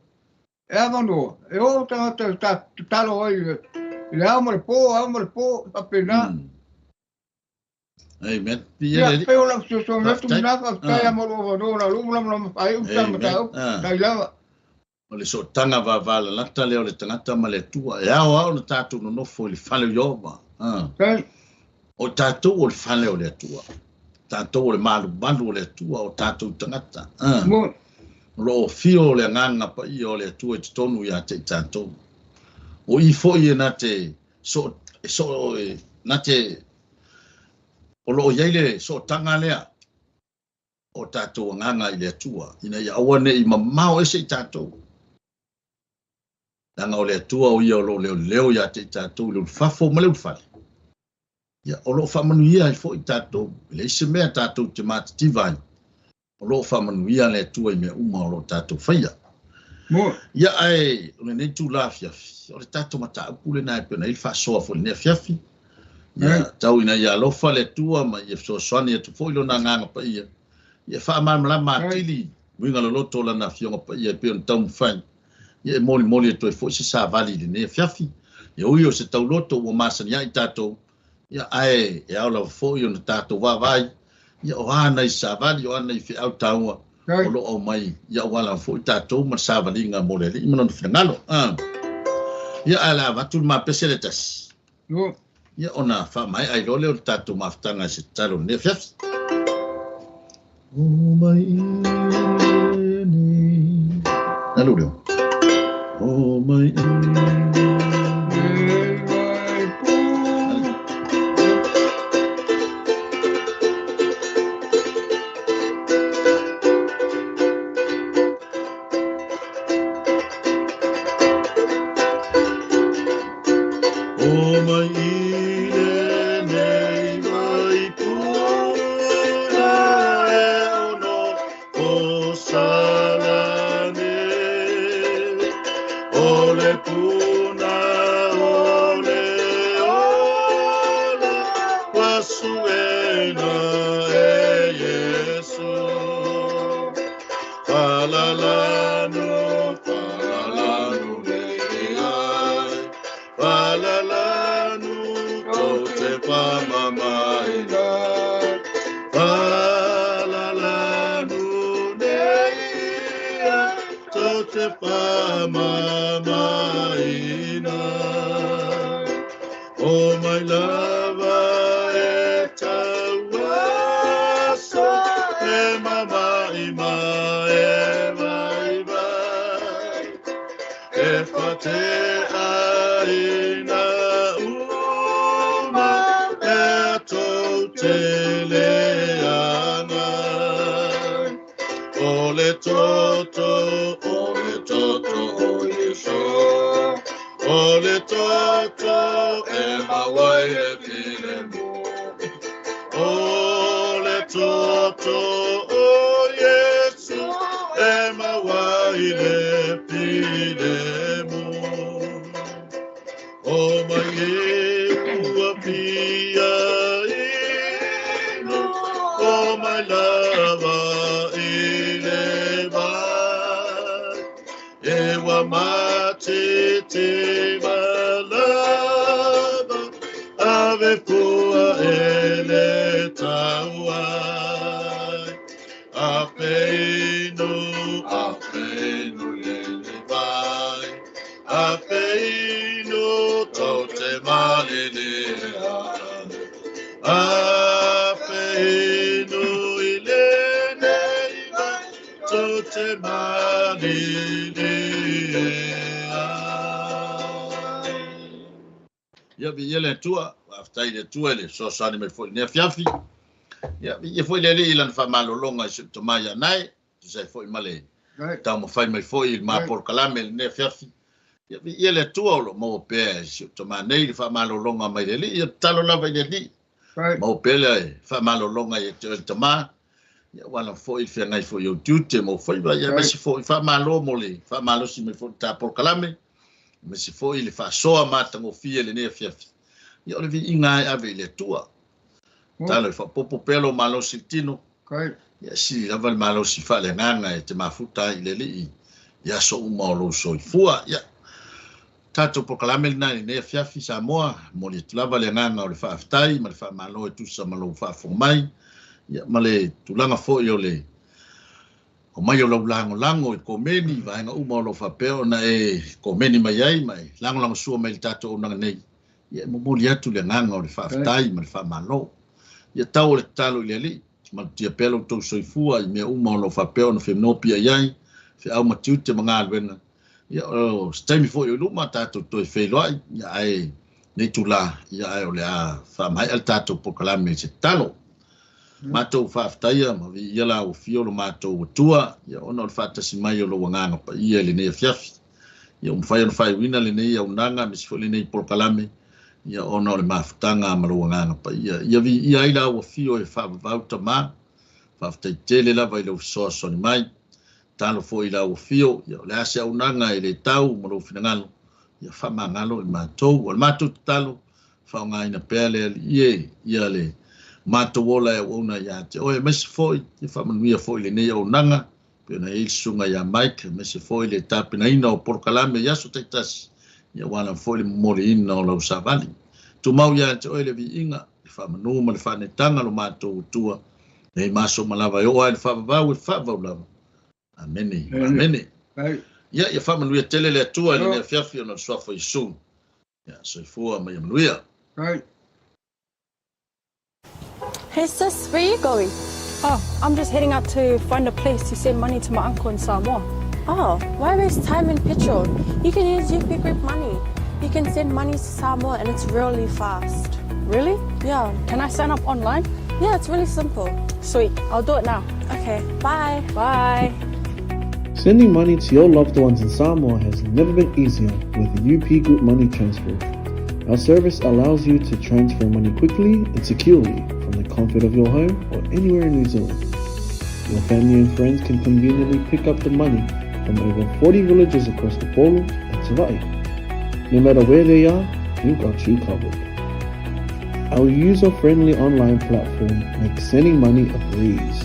Speaker 2: E avanoa, e oo tagata e tatalo ai i le, i le ao ma le po, ao ma le po, e faapena.
Speaker 1: Amen.
Speaker 2: Ia,
Speaker 1: Ia,
Speaker 2: pei o lau fesoasoani atu
Speaker 1: Faafetai.
Speaker 2: lena, faafetai lava mo lou avanoa, la lou lamalama faaiu le
Speaker 1: Amen.
Speaker 2: mataupu, tai lava.
Speaker 1: O le sootaga vavalalata lea o le tagata ma le Atua. E ao lava ona tatou nonofo i le fale o Ieova.
Speaker 2: Tai.
Speaker 1: O tatou o le fale o le Atua. Tatou o le malumalu o le Atua, o tatou tagata.
Speaker 2: Mo.
Speaker 1: O loo afio le agaga paia o le Atua i totonu ia te i tatou. O i foi e na te so, e so, e, na te, o loo i ai le sootaga lea o tatou agaga i le Atua, ina ia aua ne i mamao ese i tatou. Leaga o le Atua o ia o loo leoleo ia te i tatou i le ulufafo ma le ulufale. Ia, o loo faamanuia ai foi tatou, e leai se mea tatou te matitiva ai. O loo faamanuia le Atua i mea uma o loo tatou faia.
Speaker 2: Mo.
Speaker 1: Ia, ae o lenei tula afiafi, o le tatou mataupu lena e pei ona i ai le faasoa foi i lenei afiafi. Ia, tau ina ia alofa le Atua ma ia fesoasoani atu foi lona agaga paia. Ia faamalamalama atili uiga loloto o lana afioga paia e pei ona taumafai. Ia e molimoli atu ai foi se savali i lenei afiafi. Ia ui o se tauloto ua masani ai tatou, ia ae e ao lava foi ona tatou vaavaai. Ia o a nai savali, o a nai feau taua o loo aumai, ia aua lava foi tatou ma le savaliga mo le Alii ma lona finagalo. Ia ae le avatu le mapese le tasi. Ia ona faamaea ai loa lea o le tatou mafutaga i se tatalo i lenei afiafi. O mai nei. Alu leo. O mai nei. ina e Iesu. Falalanu, falalanu le ai, falalanu tou te faamamaina. Falalanu nei ia tou te faamamaina. O mai lava e tauaso, e mama'i ma e vaivai, e faateaina uma mea tou te leaga. O le toto, o le toto o Iesu, o le toto e maua ai le filemu. O le toto o Iesu e maua ai le filemu. O mai e ua fia inu, o mai lava i le vai, e ua matiti malava, ave fua e le tauai. Afe inu, afe inu le le vai, afe inu tou te malilea. Afe inu i lenei vai, tou te malilea. Ia viia le Atua, faafetai i le Atua i le fesoasoani mai foi i lenei afiafi. Ia viia foi le Alii i lana faamalologa i si ou tama ia Nae, tusa ai foi ma le taumafai mai foi i le mapolokalame i lenei afiafi. Ia viia le Atua o lo o maua pea e si ou tama nei le faamalologa mai le Alii. Ia tatalo lava i le Alii, maua pea le faamalologa ia te oe le tama. Ia ua ala foi le feagai foi i ou tiute ma ou faiva. Ia aemaise foi faamalo mo le faamalosi mai foi i le ta polokalame, aemaise foi le faasoa matagofie i lenei afiafi. Ia o le viiga e ave i le Atua. Tatalo e faaopoopo pea lou malosi i le tino. Ia sili lava le malosi faaleagaga e te mafuta ai i le Alii i aso uma o lou soifua. Ia tatou polokalame lena i lenei afiafi Samoa, momoli atu lava le agaga o le faafetai ma le faamalo e tusa ma lou faafofoga mai. Ia ma le tulaga foi o le omai o lau lagolago i komeni, vaega uma o lo o faapea ona e komeni mai ai ma e lagolagosua mai i le tatou auaunaga nei. Ia e momoli atu le agaga o le faafetai ma le faamalo. Ia tau o le tatalo i le Alii, malutia pea lo outou soifua i mea uma o lo o faapea ona feonopia i ai, feau ma tiute ma galuega. Ia o se taimi foi o i luma tatou toe feiloai, ia ae nei tula, ia ae o le a faamaea le tatou polokalame i se tatalo. Matou faafetaia ma viia la ua fio lo matou Atua, ia ona o le faatasi mai o lou agaga paia i lenei afiafi. Ia ua mafai ona faaiuina lenei auaunaga aemaise foi lenei polokalame, ia ona o le mafutaga ma lou agaga paia. Ia viia ai la ua fio e faavavau tama, faafetai tele lava i lou fesoasoani mai. Talo foi i la ua fio, ia o le a se auaunaga e le tau ma lou finagalo, ia faamagalo i matou. O le matou tatalo, faaaogaina pea le Alii e, ia le matou ola e auauna ia te oe, aemaise foi, ia faamanuia foi i lenei auaunaga, pei ona i ai le susuga ia Mike, aemaise foi le tapenaina o polokalame i aso taitasi, ia ua ala foi le momoliina o lau savali. Tumau ia te oe le viiga, le faamanu ma le faanetaga lo matou Atua, nei ma aso uma lava e oo ai le faavavau e faavavau lava. Amene, amene. Ia, ia faamanuia tele le Atua i lenei afiafi ona o le suafa o Iesu. Ia, soifua ma ia manuia.
Speaker 3: Hey sis, where are you going?
Speaker 4: Oh, I'm just heading out to find a place to send money to my uncle in Samoa.
Speaker 3: Oh, why waste time and petrol? You can use UP Group Money. You can send money to Samoa and it's really fast.
Speaker 4: Really?
Speaker 3: Yeah.
Speaker 4: Can I sign up online?
Speaker 3: Yeah, it's really simple.
Speaker 4: Sweet, I'll do it now.
Speaker 3: Okay, bye.
Speaker 4: Bye.
Speaker 5: Sending money to your loved ones in Samoa has never been easier with UP Group Money Transfer. Our service allows you to transfer money quickly and securely from the comfort of your home or anywhere in New Zealand. Your family and friends can conveniently pick up the money from over 40 villages across Upolu and Savaii. No matter where they are, we've got you covered. Our user-friendly online platform makes sending money a breeze.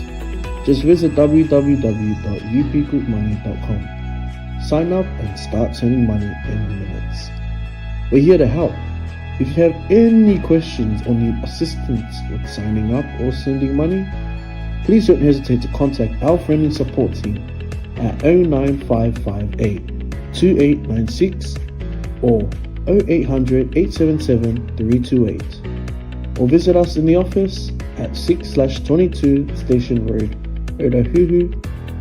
Speaker 5: Just visit www.upgroupmoney.com. Sign up and start sending money in minutes. We're here to help. If you have any questions or need assistance with signing up or sending money, please don't hesitate to contact our friendly support team at 09558 2896 or 0800 877 328 or visit us in the office at 6/22 Station Road, Otahuhu,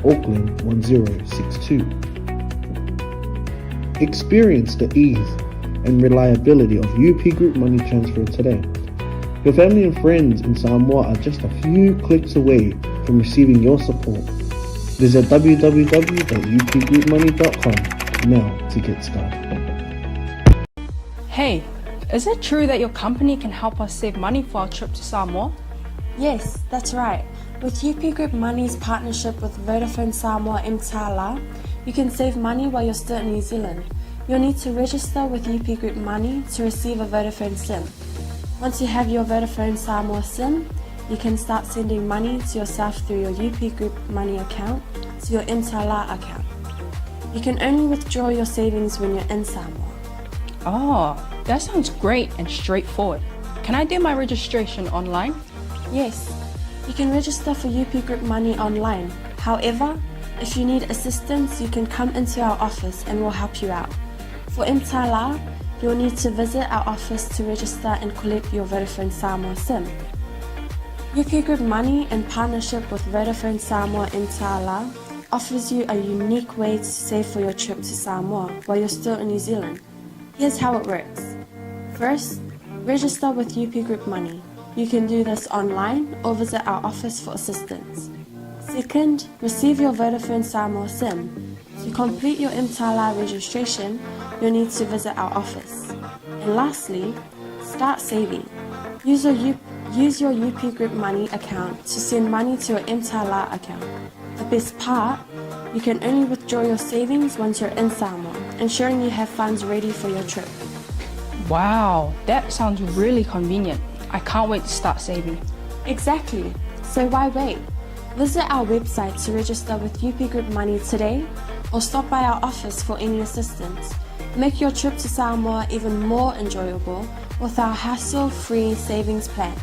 Speaker 5: Auckland 1062. Experience the ease and reliability of UP Group Money Transfer today. Your family and friends in Samoa are just a few clicks away from receiving your support. Visit www.upgroupmoney.com now to get started.
Speaker 4: Hey, is it true that your company can help us save money for our trip to Samoa?
Speaker 3: Yes, that's right. With UP Group Money's partnership with Vodafone Samoa mTala, you can save money while you're still in New Zealand. You'll need to register with UP Group Money to receive a Vodafone SIM. Once you have your Vodafone Samoa SIM, you can start sending money to yourself through your UP Group Money account to your mTala account. You can only withdraw your savings when you're in Samoa.
Speaker 4: Oh, that sounds great and straightforward. Can I do my registration online?
Speaker 3: Yes, you can register for UP Group Money online. However, if you need assistance, you can come into our office and we'll help you out. For mTala, you'll need to visit our office to register and collect your Vodafone Samoa SIM. UP Group Money, in partnership with Vodafone Samoa mTala, offers you a unique way to save for your trip to Samoa while you're still in New Zealand. Here's how it works. First, register with UP Group Money. You can do this online or visit our office for assistance. Second, receive your Vodafone Samoa SIM. To complete your mTala registration, you'll need to visit our office. And lastly, start saving. Use your UP Group Money account to send money to your mTala account. The best part, you can only withdraw your savings once you're in Samoa, ensuring you have funds ready for your trip.
Speaker 4: Wow, that sounds really convenient. I can't wait to start saving.
Speaker 3: Exactly. So why wait? Visit our website to register with UP Group Money today or stop by our office for any assistance. Make your trip to Samoa even more enjoyable with our hassle-free savings plan.